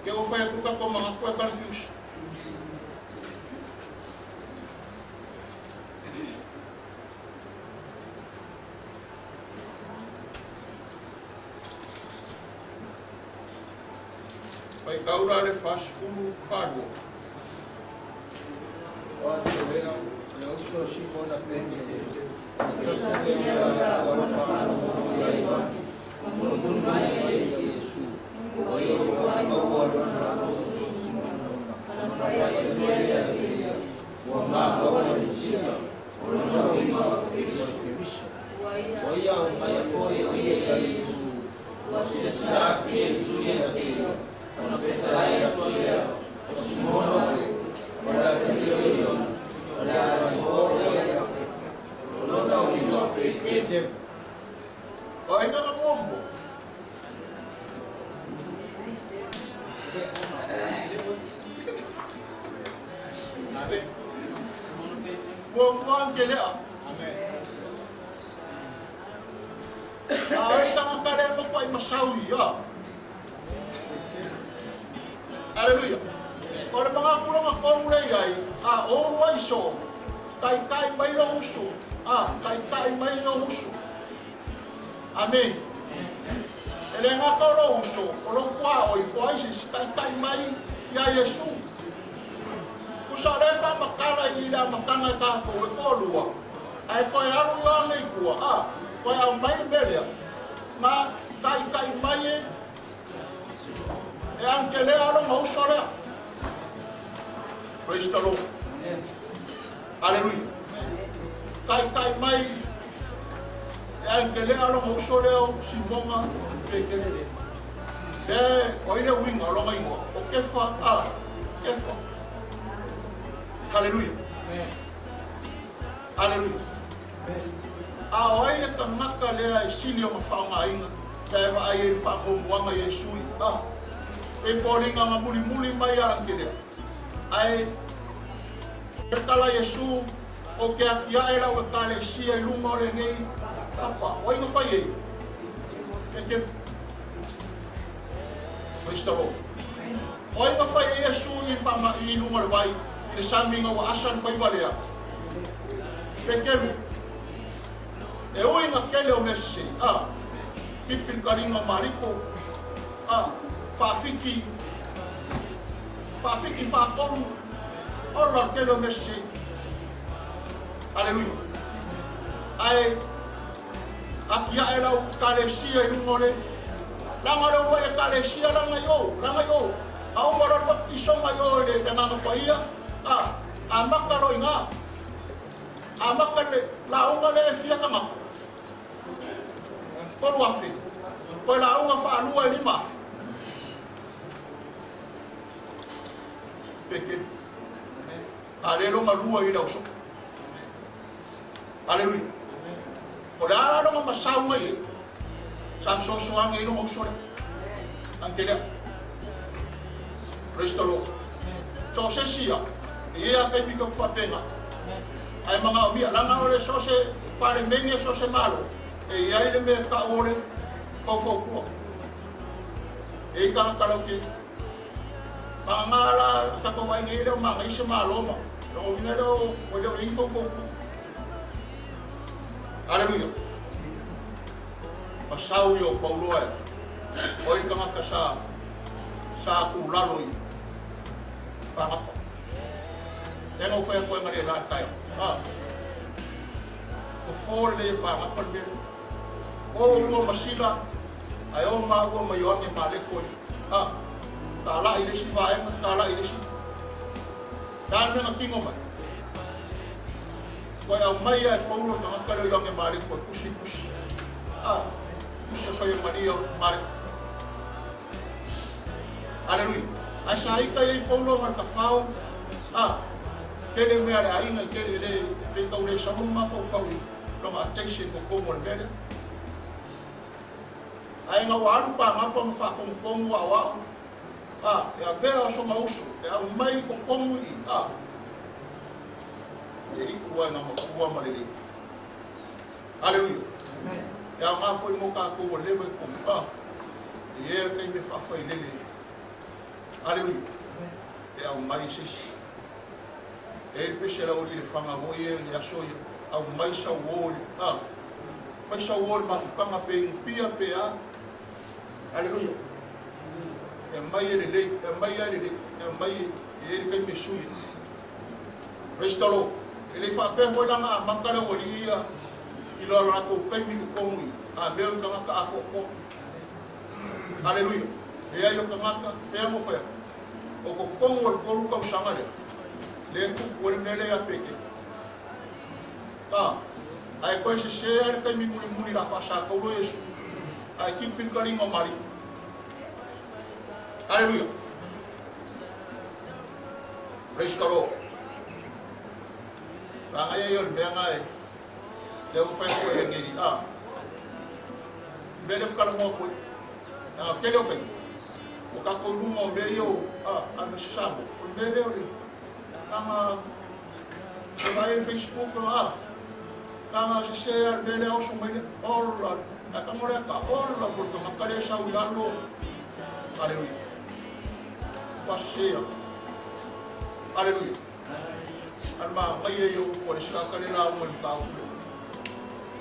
Ke ua fai atu tatou manatu e confuse. Faitau la le 42. O Asoea, le uso a Simona Petere, O ai na muamua? Muamua Angelea. A o le tagata lea e matuai masau ia. Aleluia. O le magapuloga tolu lea i ai, a o uluai soo, taitai mai lou uso, a, taitai mai lou uso. Amene. E le gata o lou uso, o lou tuaoi, po o ai se isi, taitai mai ia Iesu. Tusa o lea e faamatala i le amataga e tatou e toalua, ae toe alu Ioane i tua, a, toe aumai le mea lea, na taitai mai e E Anikelea lona uso lea. Praise the Lord. Hallelujah. Taitai mai e Anikelea lona uso lea o Simona Petelo. E o ai le uiga o lona igoa? O Kefa, a, Kefa. Hallelujah. Hallelujah. A o ai le tagata lea e sili ona faaaogaina pe a e vaai ai i le faamuamuaga Iesu i a e foliga na mulimuli mai a Angelea ae le tala Iesu ou te atiae lau ekalesia i luga o lenei papa o ai na fai ai e te Praise the Lord. O ai na fai ai Iesu i whama i luga o le vai i le sami ina ua asa le faiva lea? Peteru. E ui na tele o mea sese, a, tipi le taliga o Mariko, a, faafiki, faafiki faatolu, ola le tele o mea sese. Aleluia. Ae atiae lau ekalesia i luga o le laga o le uluai ekalesia laga i o, laga i o. A uma loa le baptisoga i o i le Agaga Paia, a, amata loa i ina. Amata le lauga lea e fia tagata? 3,000. Toe lauga faalua e 5,000. Petelu. A le lona lua i le ausoo. Aleluia. O le a la lona masau mai ai? Sa fesoasoani ai lona uso lea. Angelea. Praise the Lord. So o se isi ia, e i ai lava taimi tatou faapena. Ae manaomia, leaga o le so o se Palemene, so o se Malo, e i ai le mea e tau o le faufautua. E i ai tagata lautele. Vagana la tatou vaai nei e le o manaia se Malo ma lona uiga e le o i ai ni faufautua. Aleluia. Masau ia o Paulo ae o ai le tagata sa sa tulalo i Pagapa. Lea na ou fai atu ai analeila i le taeao. A. Fofo lelei e Pagapa le mea lea. O oulua ma Sila, ae o maua ma Ioane Mareko i a. Talai i le isi vaega, talai i le isi. Le a le mea na tino mai? Toe aumai lava e Paulo le tagata lea o Ioane Mareko e tusi tusi. A, tusi e fai e Maria Mareko. Aleluia. Ae sa ita i ai Paulo ma le tafao, a, tele mea a le aiga i tele le, pei tau le sau lona mafaufau i lona attention i totonu o le mea lea. Ae ina ua alu Pagapa ma faatonutonu aoao, a, e avea o sona uso e aumai i totonu i i, a, E iu ai ngā matua ma lelei. Aleluia. E aoga foi mo tātou ua leva i tonu. Ah, e i ai le taimi e faafailele. Aleluia. E aumai i se isi. E i ai le pese a le aualii i Lefaga foi e i aso ia, aumai sau uo i le, ah, fai sau uo i le mafutaga pe inupia pe a. Aleluia. E aumai e lelei, e aumai lava e lelei, e aumai e i ai le taimi e sui ai. Praise the Lord. E le i faapea foi la na amata le aualii ia i lo latou taimi i totonu i a mea o ni tagata atoatoa. Aleluia. Leai o tagata, pea mo fai atu. O totonu o le 3 tausaga lea, lea e tupu ai le mea lea ia Petelo. A, ae toe sese lava le taimi mulimuli la faasataulo Iesu, ae tipi le taliga o Maria. Aleluia. Praise the Lord. Manaia ia o le mea na e lea ua fai atu e Heneri. A. Mea lea talanoa atu ai. A tele o taimi. O tatou i luga o mea ia o a, aemaise Samoa. O le mea lea o le tanga e vaai i le Facebook a tanga sese a le mea lea oso mai lea. Ola, a tango lea ka ola mo le tagata lea e sau i lalo. Hallelujah. Matua sese lava. Aleluia. A le manaia ia o upu a le isi tagata lea e lauga i le mataupu lea.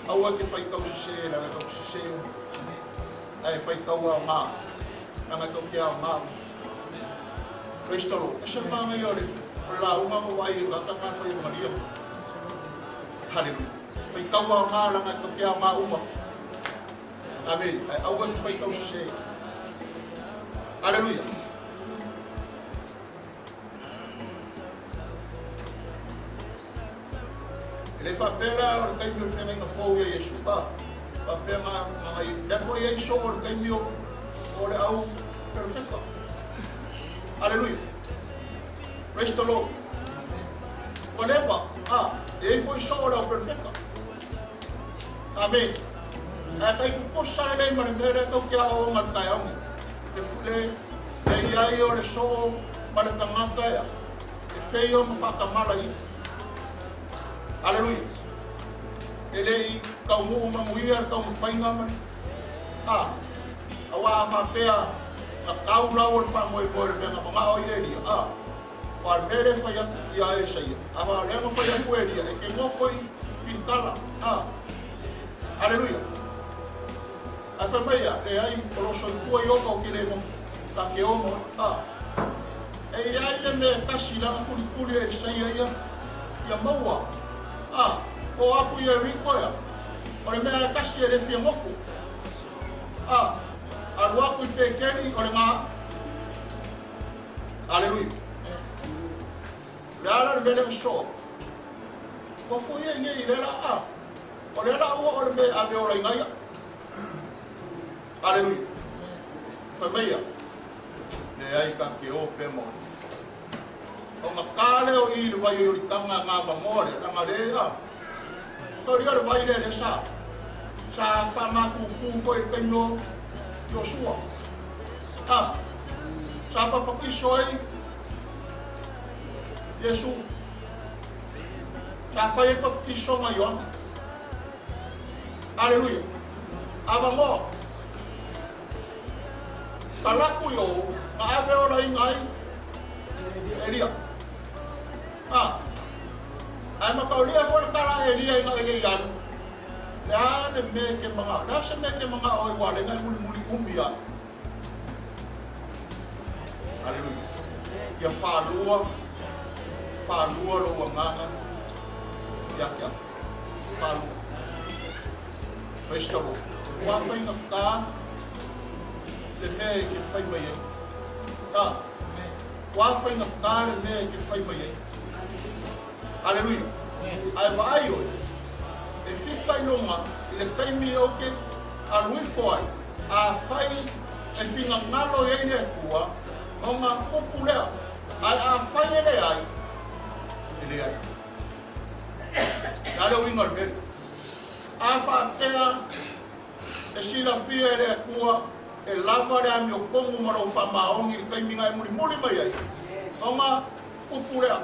Aua e te faitau sese leaga tatou te sese uma. Ae faitau aoga leaga tatou te aoga uma. Praise the Lord. Ese le manaia o le lauga na ou vaai ai i le tagata lena e fai emalia. Haleluia. Faitau aoga leaga tatou te aoga uma. Amene. Ae aua e te faitau sese. Aleluia. E le faapea la o le taimi o le feagaiga fou ia Iesu, a faapea na na lea foi e i ai soo o le taimi o o le au perofeta. Aleluia. Praise the Lord. Ua leva, a, e i ai foi soo o le au perofeta. Amene. Ae tai tutusa lelei ma le mea lea tou te aoaoga i le taeao nei. Le, le, le i ai o le soo ma le tagata ea, e feio ma faatamala ia. Aleluia. E le i taunuu manuia le taumafaiga ma le, a, aua a faapea na tau lau o le faamoemoe o le mea na manao ai Elia, a, Aua o le mea lea e fai atu ia Isaia, a o lea na fai atu Elia, e te nofo i Kilikala. A. Aleluia. Ae fai mai ia, leai, o lo o soifua Iopa ou te le nofo, ta te ono ai. A. E i ai le mea e tasi i lana kulikuli e Isaia ia, ia maua. A. O atu i Ieriko ea, o le mea e tasi e le fia nofo. A. Alu atu i Peteli, o le ga. Aleluia. O le a la le mea lea na soo? Ua foi ai nei i lea la a. O lea la ua o le mea e ave ola i gaia. Aleluia. Fai mai ia. Leai ka te o pea ma oe. O nga ka lea o i le vai o Ioritana nga vangoa lea, langa le a. Ka ria le vai lea lea sa. Sa whamākūkū foi le taimi o Iosua. A. Sa papatiso ai Iesu. Sa fai ai le papatisoga a Ioane. Aleluia. Avanoa. Talaku i ou, na ave olaina ai Elia. A. Ae mataulia foi le tala a Elia ina e le i alu. Le a le mea e te manao? Le a se mea e te manao ai ua ala ai na e mulimuli umi ai? Aleluia. Ia faalua, faalua lou agaga ia te au. Faalua. Praise the Lord. Ua faigata le mea e te fai mai ai. A, ua faigata le mea e te fai mai ai. Aleluia. Ae vaai oe, e fika i luga i le taimi ou te alu ifo ai, afai e finagalo i ai le Atua, ona upu lea, ae afai e leai, e leai. O le a le uiga o le mea lea? A faapea e silafia e le Atua e lava le amiotonu ma lou faamaoni i le taimi na e mulimuli mai ai, ona upu lea,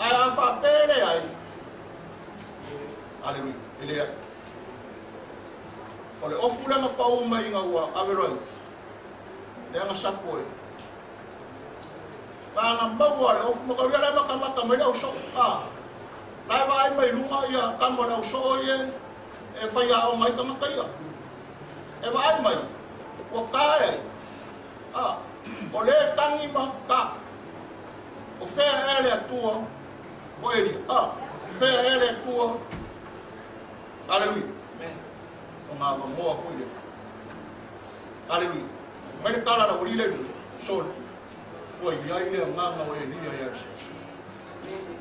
Ae a faapea e leai, Aleluia, e leai. O le ofu lea na pau mai ina ua ave loa i lea na sapo e. Na maua le ofu mataulia la e matamata mai le au soo. A, la e vaai mai luga ia tama o le au soo ia e faiaoga ai tagata ia. E vaai mai, ua ta e ai. A, o lea e tagi ma ta. O fea ea le Atua o Elia? A, o fea ea le Atua? Aleluia. O ngā vangoa foi lea. Aleluia. Mai le tala la ua lile nui. Sole. Ua i ai le agaga o Elia ia se.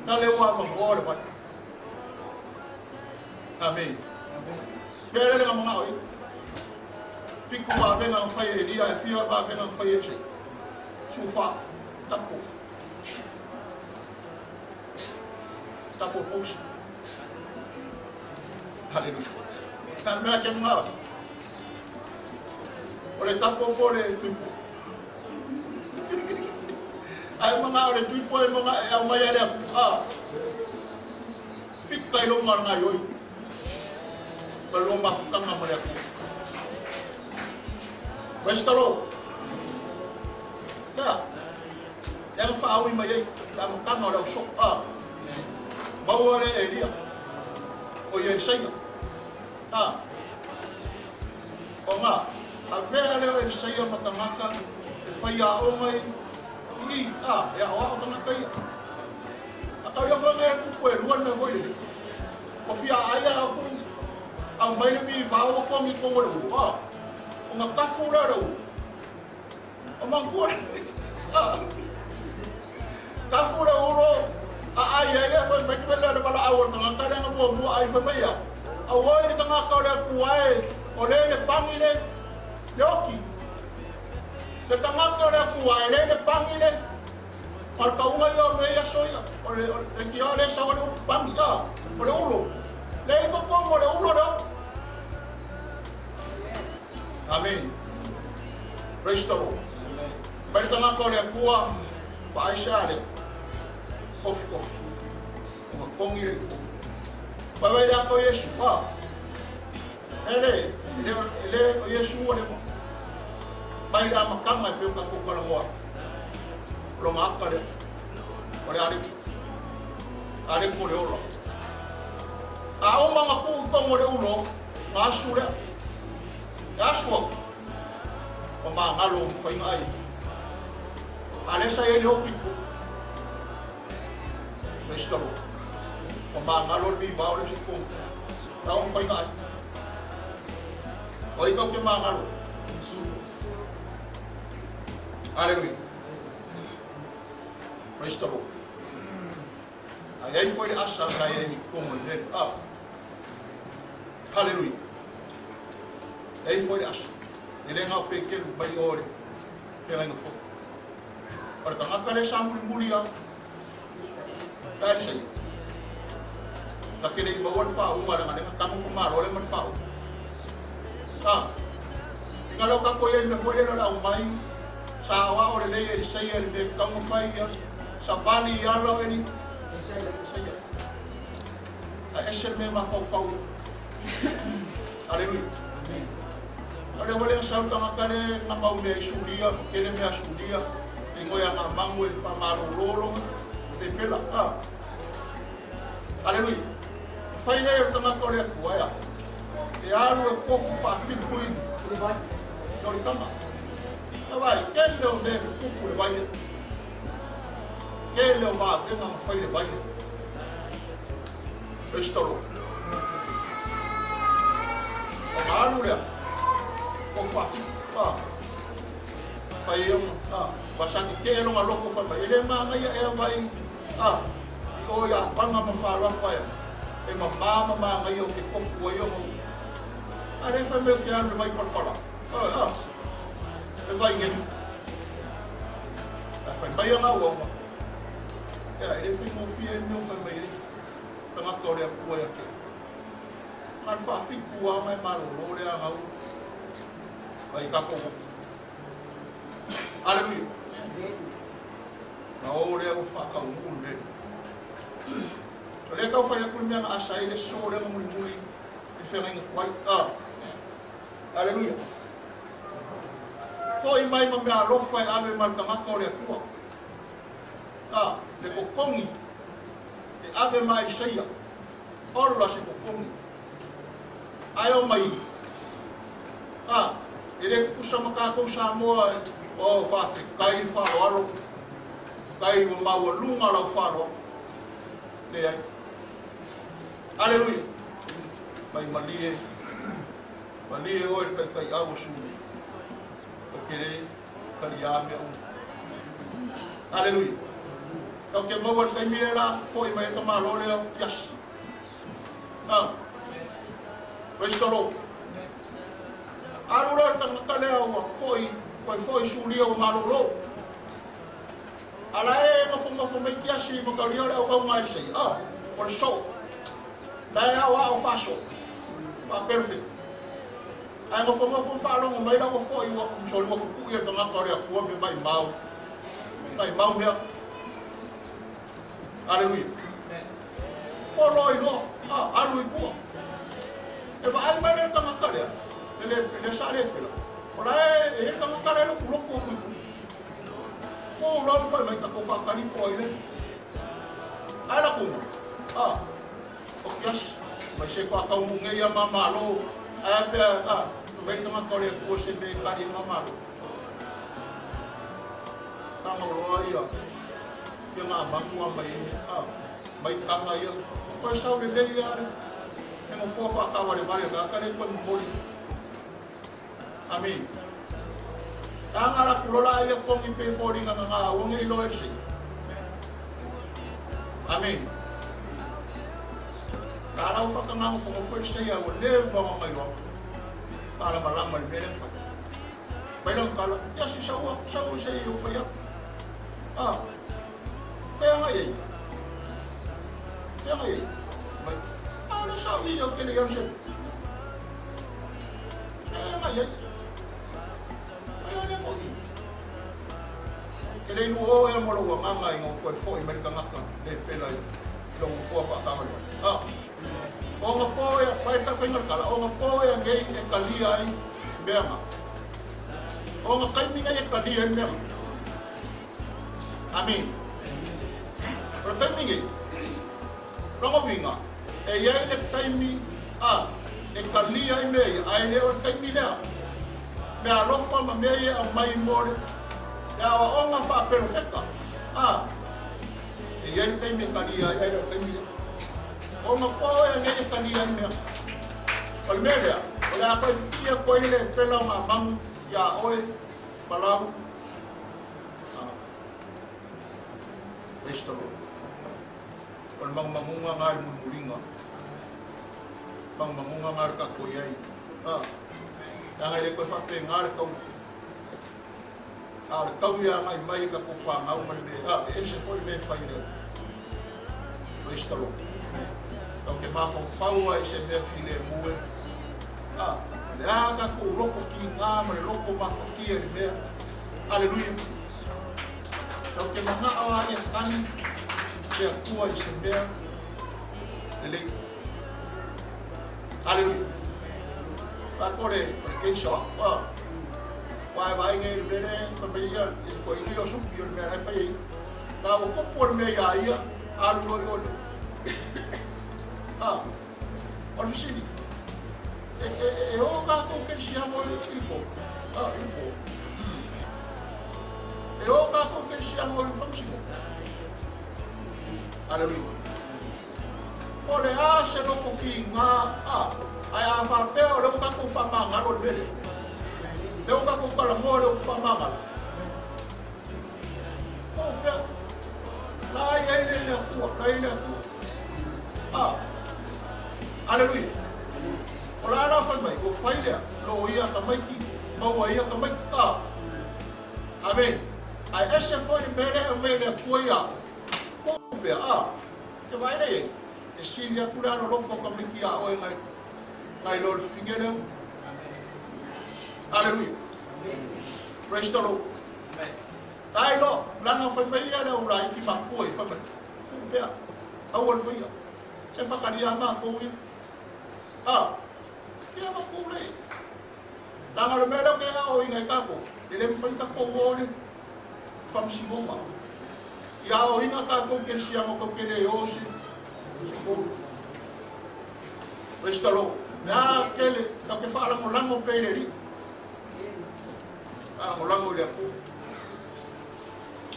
Na le ua vangoa le vai. Amei. Mea lele nga mangao i. Fiku vavega na fai e Elia e fia vavega na fai e se. Sufa. Tapo. Tapo pousi. Haleluia. Na mea ke mga. O le tapo po le tuipo. Ai mga o le tuipo e mga e au mai ale aku. Ah. Fika i lo mga yoi. Ma lo mafukanga ma le aku. Praise the Lord. Yeah. faaui mai ai le amataga o le ausoo. A, maua le Elia, o i Elisaia. A, ona avea lea o Elisaia ma tagata e faiaoga i i, a, e aoao tagata ia. A tau ia foi e kupu e lua le mea foi lele. O fia ai a ku au mai le vi vao o kongi kongo le ulu. A, o nga tafu lea le ulu. O mangua le a, tafu le ulu a ai ai e fai mai te le wala au o le tagata le nga mua mua ai fai mai ia. Au oi le tagata o le atua e, o le le pangi le, le oki. Le tagata o le atua e le le pangi le, o le kauga ia o mea ia soia, o le, o le kia le sau le upu pangi, a, o le ulu. Le i kokongo o le ulu o le oki. Amen. Praise the Lord. Mai le tagata o le Atua, vaai se ale. Kofi kofi. O nga kongi le ifo. Vai vai le ato Iesu, a. Ele, ele, ele, o Iesu o le mo. Mai le amataga e pei o tatou talanoa. O lona ata lea. O le ale. Ale po le ola. A uma nga tuu i tonu o le ulo, nga asu lea. E asu atu. O magalo o mafaiga ai. A lea sa i ai le oki ku. Praise the Lord. O magalo le vivao le se kong. Ta o mafaiga ai. O i kau ke magalo. Hallelujah. Praise the Lord. Ai ai foi le asa na ai ai kongo le mea. Ah. Hallelujah. E ai foi le aso. E le ngao pe kelu mai o le feagaiga fou. O le tagata lea sa mulimuli a la le saia. Na te le i maua le faauga leaga lea na tago ka malo lea ma le faauga. Ah. Inga leo kako ia i le mea foi lea o le aumai sa aoao lelei e le saia i le mea e tatau ona fai ia savali i ala o Eli saia. Ae ese le mea mafaufau ia. Aleluia. O le wale sau tagata le nga mau mea i Suria, ma tele mea Suria, e ngoe a ngā mangu e whamalōlō le pela. Ah. Aleluia. Whai nei o le tagata o le Atua e a. E alu e kofu whawhiku i no le tama. Na vai, kele o mea te kupu le vai le. Kele o vāvenga ma whai le vai le. Praise the Lord. O ngā alu lea, o whawhiku, a. Whai e onga, a. Wa sa te te longa loko whai mai. E le māngaia ea vai, a. I o i a panga ma whārapa ea. E ma mā ma māngaia o te kofu ai onga. A re whai mai o te alu le vai palapala. A, a. Le vai ngefu. A whai mai a ngā uaunga. Ea, e le whai mōwhia e le mea o whai mai e le. Tagata o le Atua ia te. Nga le whawhiku a mai malolo le a ngau. Ai kako hoki. Hallelujah. Na o lea ua whakaunuu le mea. O lea kau whai aku le mea nga asa ai le so lea nga mulimuli i whengainga kuai. Ah. Hallelujah. Foi mai ma mea alofa e ave ma le tagata o le Atua. Ah, le kokongi e ave ma Isaia. Ola se kokongi. Ai o mai. Ah, e le kupusa ma kākou Samoa e, o whawhekai le whaloalo. Kai ua maua lunga lau whaloalo. Le ai. Aleluia. Mai malie. Malie oe le kai kai au o suli. O ke le kali a mea uma. Aleluia. Kau te maua le taimi le la, foi mai e ka malo lea o kiasi. Ah. Praise the Lord. Alu loa le tagata lea ua foi, toe foi sulia ua malolo. Ala e nofonofo mai kiasi ma kaulia o le auaunga e sei. Ah, o le soo. La e ao ao whaso. Wha perfect. Ae nofonofo whaalogo mai la ua foi ua soli ua kuku'i e le tagata o le Atua me maimau. Maimau mea. Aleluia. Folo ai loa, a, alu i tua. E vaai mai le tagata lea, le le le sa le pela. O la e e le tagata lea loku loku aku i tua. Po loa ma fai mai tatou faatali po o ai lea. Ae la kuga, a, o kiasi, mai se toa taunuu nei ia ma malo, ae a pea, a, fai mai le tagata o le Atua se mea e tali ai ma malo. Taga loa ia, ia Naamanu a mai ai mea, a, mai taga ia, toe sau lelei lava le, le nofoa faataavalevale a le tagata lea e toe momoli. Amene. Taga la ku lola ia kongi pe foliga na nga aua nei loa i le sii. Amene. Ta lau whakanga ngofo i le sei a ua leva nga mai loa. Pa lama lama le mea lea na fai. Mai langa kala, kia si saua, sau i sei o whai atu. Ah, whea ngai ei. Whea ngai ei. Mai, ah, le sau i o kele ianu se. Whea ngai ei. Mai o le mo i. Ke le ilu o ea mo lo wanganga i ngā koe foi mai kangaka le pela i longo fua whaakawale. Ah, o ngā pō ea, pai ka whainga kala, o ngā pō ea nei e kalia ai mea ngā. O ngā kaimi nei e kalia ai mea ngā. Amen. O le taimi nei, lona uiga, e i ai le taimi a e kalia ai mea ia, ae le o le taimi lea. Mea alofa ma mea ia e aumai mo le aoaoga faaperofeta, a e i ai le taimi e kalia ai, ae le o le taimi lea. O ona po ea nei e kalia ai mea. O le mea lea, o le a toe pipii atu ai le lepela o ngā manu iā oe ma lau Praise the Lord. O le magumaguga ngā le mulimuliga. Magumaguga ngā le tatou i ai. Ah. Leaga e le toe faapena le tau. A o le tau ia agai mai i tatou whanau ma le mea, ah, e ese foi le mea e fai le Atua. Praise the Lord. Tau te mafaufau ai se mea filemu e. Ah, le a tatou loko kīgā ma le loko mafatia i le mea. Aleluia. Tau te manao a ia tani te Atua i se mea lelei. Aleluia. Ba ko le o le keisa o au. Ah. Wa e vaai nei i le mea lea fai mai ia e koe i o supi o le mea la e fai ai. La ua tupu o le mea iā ia, alu loa i o le. Ah. O le fesili, e, e, e, e o kākou kerisiano i, i le pō? Ah, i le pō. E o kākou kerisiano i le faamasinoga? Aleluia. O le a se loko kīgā, a, ae a faapea o lea ua tatou faamagalo i le mea lea. Lea ua tatou talanoa lea ua faamagalo. Kou pea. La i ai le le Atua, la i le Atua. A, aleluia. O la la fai mai, ua fai lea, lo ia tamaiti, maua ia tamaiti. A, amen. Ae ese foi le mea lea e aumai e le Atua ia au. Kou pea, a, te vaai lea i ai, e sili atu le alolofa o tamaiti iā oe ngai, ngai lo le fine lea. Aleluia. Praise the Lord. Ai lo, lana fai mai ia le au laiti matua i fai mai, tuu pea, aua le faia, se whakaria mākou ia. A, ia matou le. Lana o le mea lea o ke ao ina i tātou, e le mawhai tātou o le whamsimoga. Ia ao ina tātou ke sianga kau ke le o se, se kōru. Praise the Lord. Le a kele, tau te whaalangolango pe le ri. Lagolago i le Atua.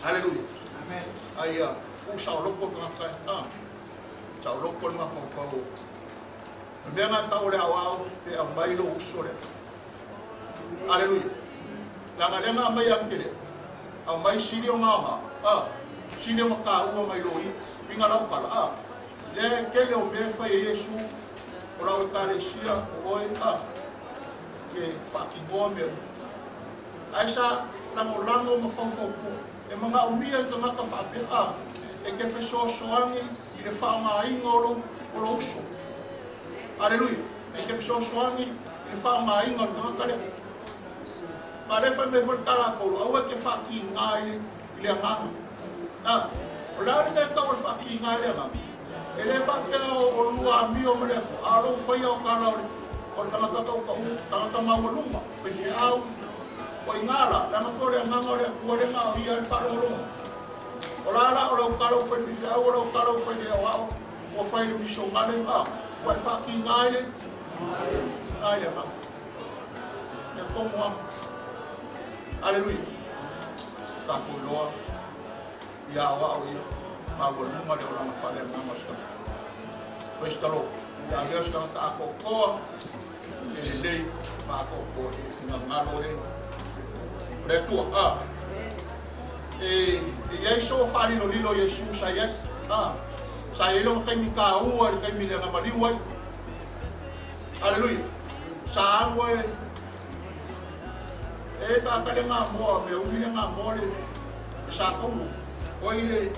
Aleluia. Amen. Ai a ku saoloko le tagata e. Ah. Saoloko le mafaufau. O mea ngā tau o le aoao pe au mai lo uso lea. Aleluia. Langa lea ngā mai ake lea. Au mai sili o ngā ngā. Ah. Sili o ngā kāua mai lo i. Pinga lau pala. Ah. Lea e kele o mea whai e Iesu. O lau ekalesia o oe. Ah. Ke whaakinoa mea uma. Ae sa lagolago ma faufautua e manaomia i tagata faapea a e te fesoasoani i le faaaogaina o lou o lou uso. Aleluia! E te fesoasoani i le faaaogaina o le tagata lea. Ma lea fai mai foi le tala a Paulo, aua e te faatiga i le, i le agaga. A, o le a le mea e tau o le faatiga i le agaga? E le faapea o, o lua amio ma le Atua, a o lou faia o tala o le, o le tagata tautaua, tagata maualuga, faifeau, O i ngā la, leaga foi o le agaga o le Atua lea na o ia le faalogologo. O la la o lau tala ua fai i le faifeau, o lau tala ua fai i le aoao, ua fai i le misionale, a, ua e faatiga ai le, ai le agaga. Mea tonu lava. Aleluia. Tatou iloa ia aoao ia maualuga le olaga faaleagaga o se tagata. Praise the Lord. Ia avea o se tagata atoatoa e lelei ma atoatoa i le finagalo o le o le Atua. A. E, e i ai so faalilolilo Iesu sa i ai. A. Sa i ai lona taimi taua i le taimi lea na maliu ai. Aleluia. Sa ago e e tagata le gamoa, mea uli le gamoa le le sa taulu. Oi le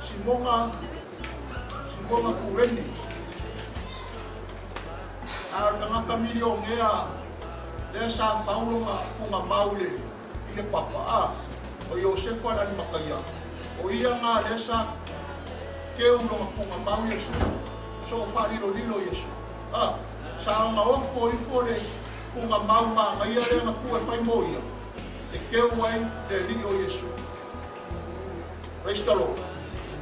Simoga Simoga Kureni. A o le tagata milionea lea sa fau lona tuugamau i le i le papa, a o Iosefa le Alimataia, o ia na lea sa keu lona tuugamau Iesu, so o faalilolilo Iesu. A, sa ona ofo ifo le tuugamau manaia lea na tuu e fai mo ia, e keu ai le Alii o Iesu. Praise the Lord.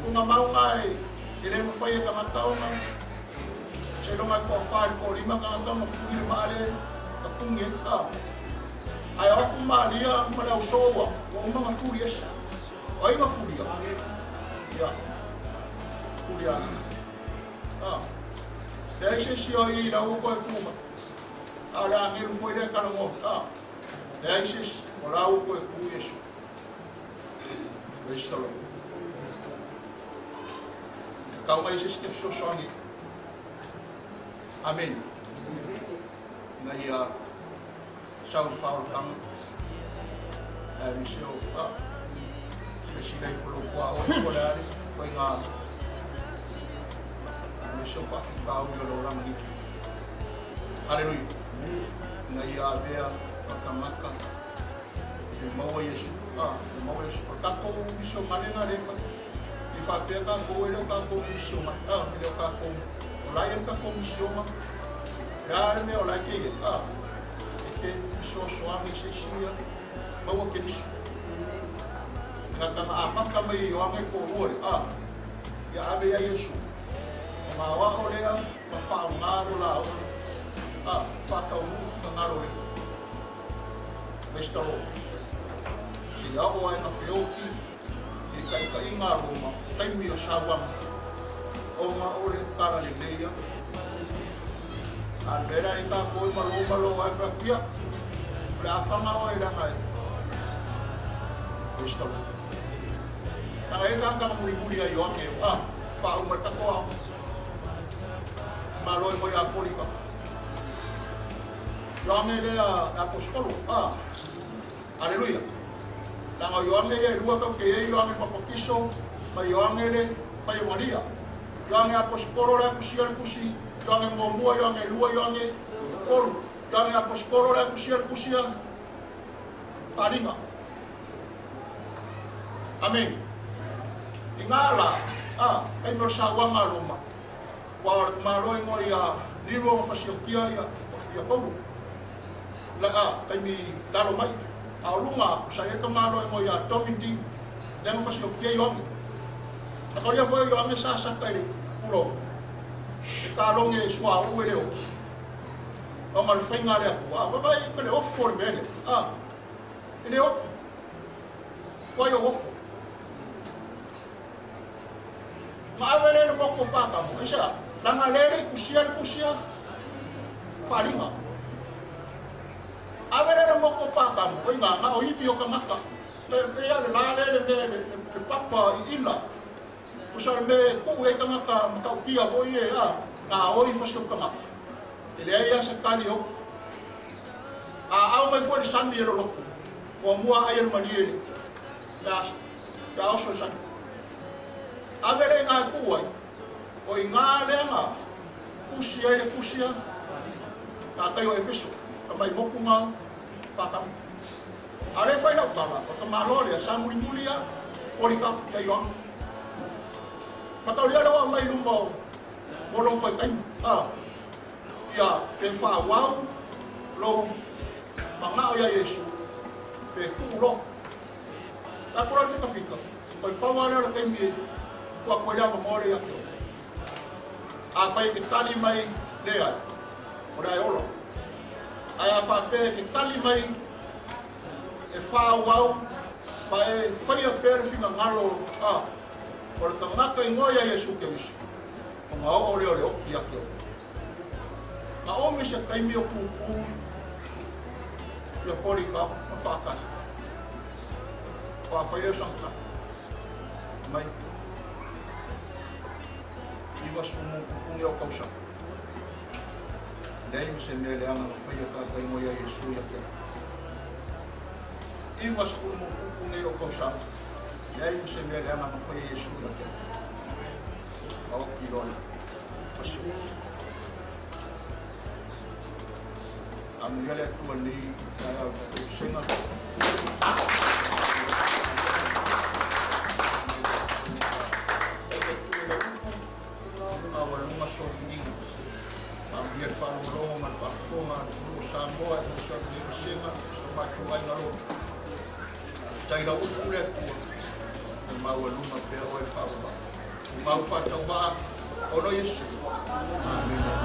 Tuugamau na e, e le mafai e tagata ona seiloga e toafa i le toalima tagata ona fuli le maa lea e tapuni ai. A, ae o atu Maria ma le ausoo ua, ua uma ona fuli ese. O ai na fulia? Ia, fuli ana. A, leai se isi o i la ua toe tu mai. A o le agelu foi lea e talanoa. A, leai se isi, o la ua toe tu Iesu. Praise the Lord. Tatau mai se isi te fesoasoani. Amen. Ina ia sau le faaolataga. Ae misi o, a, silasila ifo lou tuaoi po o le a le ituaiga aemaise o faafitauli o le olaga nei. Aleluia. Ina ia avea ma tagata e maua Iesu. A, e maua Iesu. O le tatou misionale lena lea e fai. I faapea tatou e le o tatou misionale. A, e le o tatou. O la e i ai le tatou misiona. O le a le mea o la e te i ai? A, e te fesoasoani i se isi ia maua Keriso. Gata na amata mai e Ioane le toalua lea, a, ia ave ia Iesu. Ona aoao lea ma faaaoga lo la ola, a, faataunuu finagalo lea. Praise the Lord. Seia oo ai na feoti i le taitaiga a Roma, taimi o sauaga, ona o le talalelei a. A le mea la e tatou e malo malo ai fai atu, ia, o le a faga oe leaga e Praise the Lord. Leaga e tagata na mulimuli ia Ioane, a, faauma i le tatou aoga. Malo e moe ia Polika. Ioane lea le aposetolo, a, Aleluia. Leaga o Ioane ia e lua tatou te i ai, Ioane Papatiso ma Ioane le Faiogalia. Ioane Aposetolo la e tusia le tusi, Ioane muamua, Ioane lua, Ioane tolu. Ioane Aposetolo la e tusia le tusi a Faaaliga. Amene. I ngā la, a, taimi o le sauaga a Roma, ua o le Malo ingoa ia Nero na fasiokia ia, ia Paulo. La, a, taimi lalo mai, a o luga atu, sa i ai le tamaloa ingoa ia Domiti, lea na fasiokia Ioane. Na kaulia foi o Ioane sa saka i le pulo, le taloge suauu e le oki. Ona o le faiga a le Atua, a, vaai ka le ofo o le mea lea, a, e le oki. Tuai o ofo. Na ave lea i le motu o Patamo, aisea? Leaga lea e le i tusia le tusi a Faaliga. Ave lea i le motu o Patamo, oi na, na o ivi o tagata. E pei lava le la lea le mea le, le papa i ila. Tusa o le mea e tuu i ai tagata matautia foi e, a, na oi fasi o tagata. E leai lava se tali e oki. A ao mai foi le sami e loloto, muamua ai e le malie i le, le a, pe a oso i le sami. Ave lea i ina e tuu ai, o i ina lea na tusi ai le tusi a tatai o Efeso, ka mai motu na Patamo. A o lea e fai lau tala, o ka Malo lea sa mulimuli a Polikapu ia Ioane. Mataulia lea ua aumai i luma o mo lou toe taimi, a, ia pe faaauau lou. Magao iā Iesu, pe tuu loa. Tatou la le fikafika, toe pau lava lea o le taimi e tuu atu ai le avanoa lea ia te oe. Afai e te tali mai, Leai, o le a e ola. Ae a faapea e te tali mai e faaauau ma e faia pea le finagalo a o le tagata igoa ia Iesu Keriso, ona oo lea o le oti ia te oe. Na omi se taimi o pupū ia Polika ma faatali. Faatoa fai lea o sana tali mai 90 nei o tausaga. Leai ma se mea leaga na faia tagata igoa ia Iesu ia te au. 90 nei o tausaga, leai ma se mea leaga na faia Iesu ia te au. Na oti loa le pasiuki. Amuia le Atua i lenei taeao i le tatou vasega. Maualuga soliniga. Amuia le faalogologo ma le faafofoga a le atunuu o Samoa aemaise o lenei vasega i so matou aiga lotu. Faafetai i lau upu le Atua, ia maualuga pea oe faavavau. Tumau faatauvaa ona o Iesu. Amene.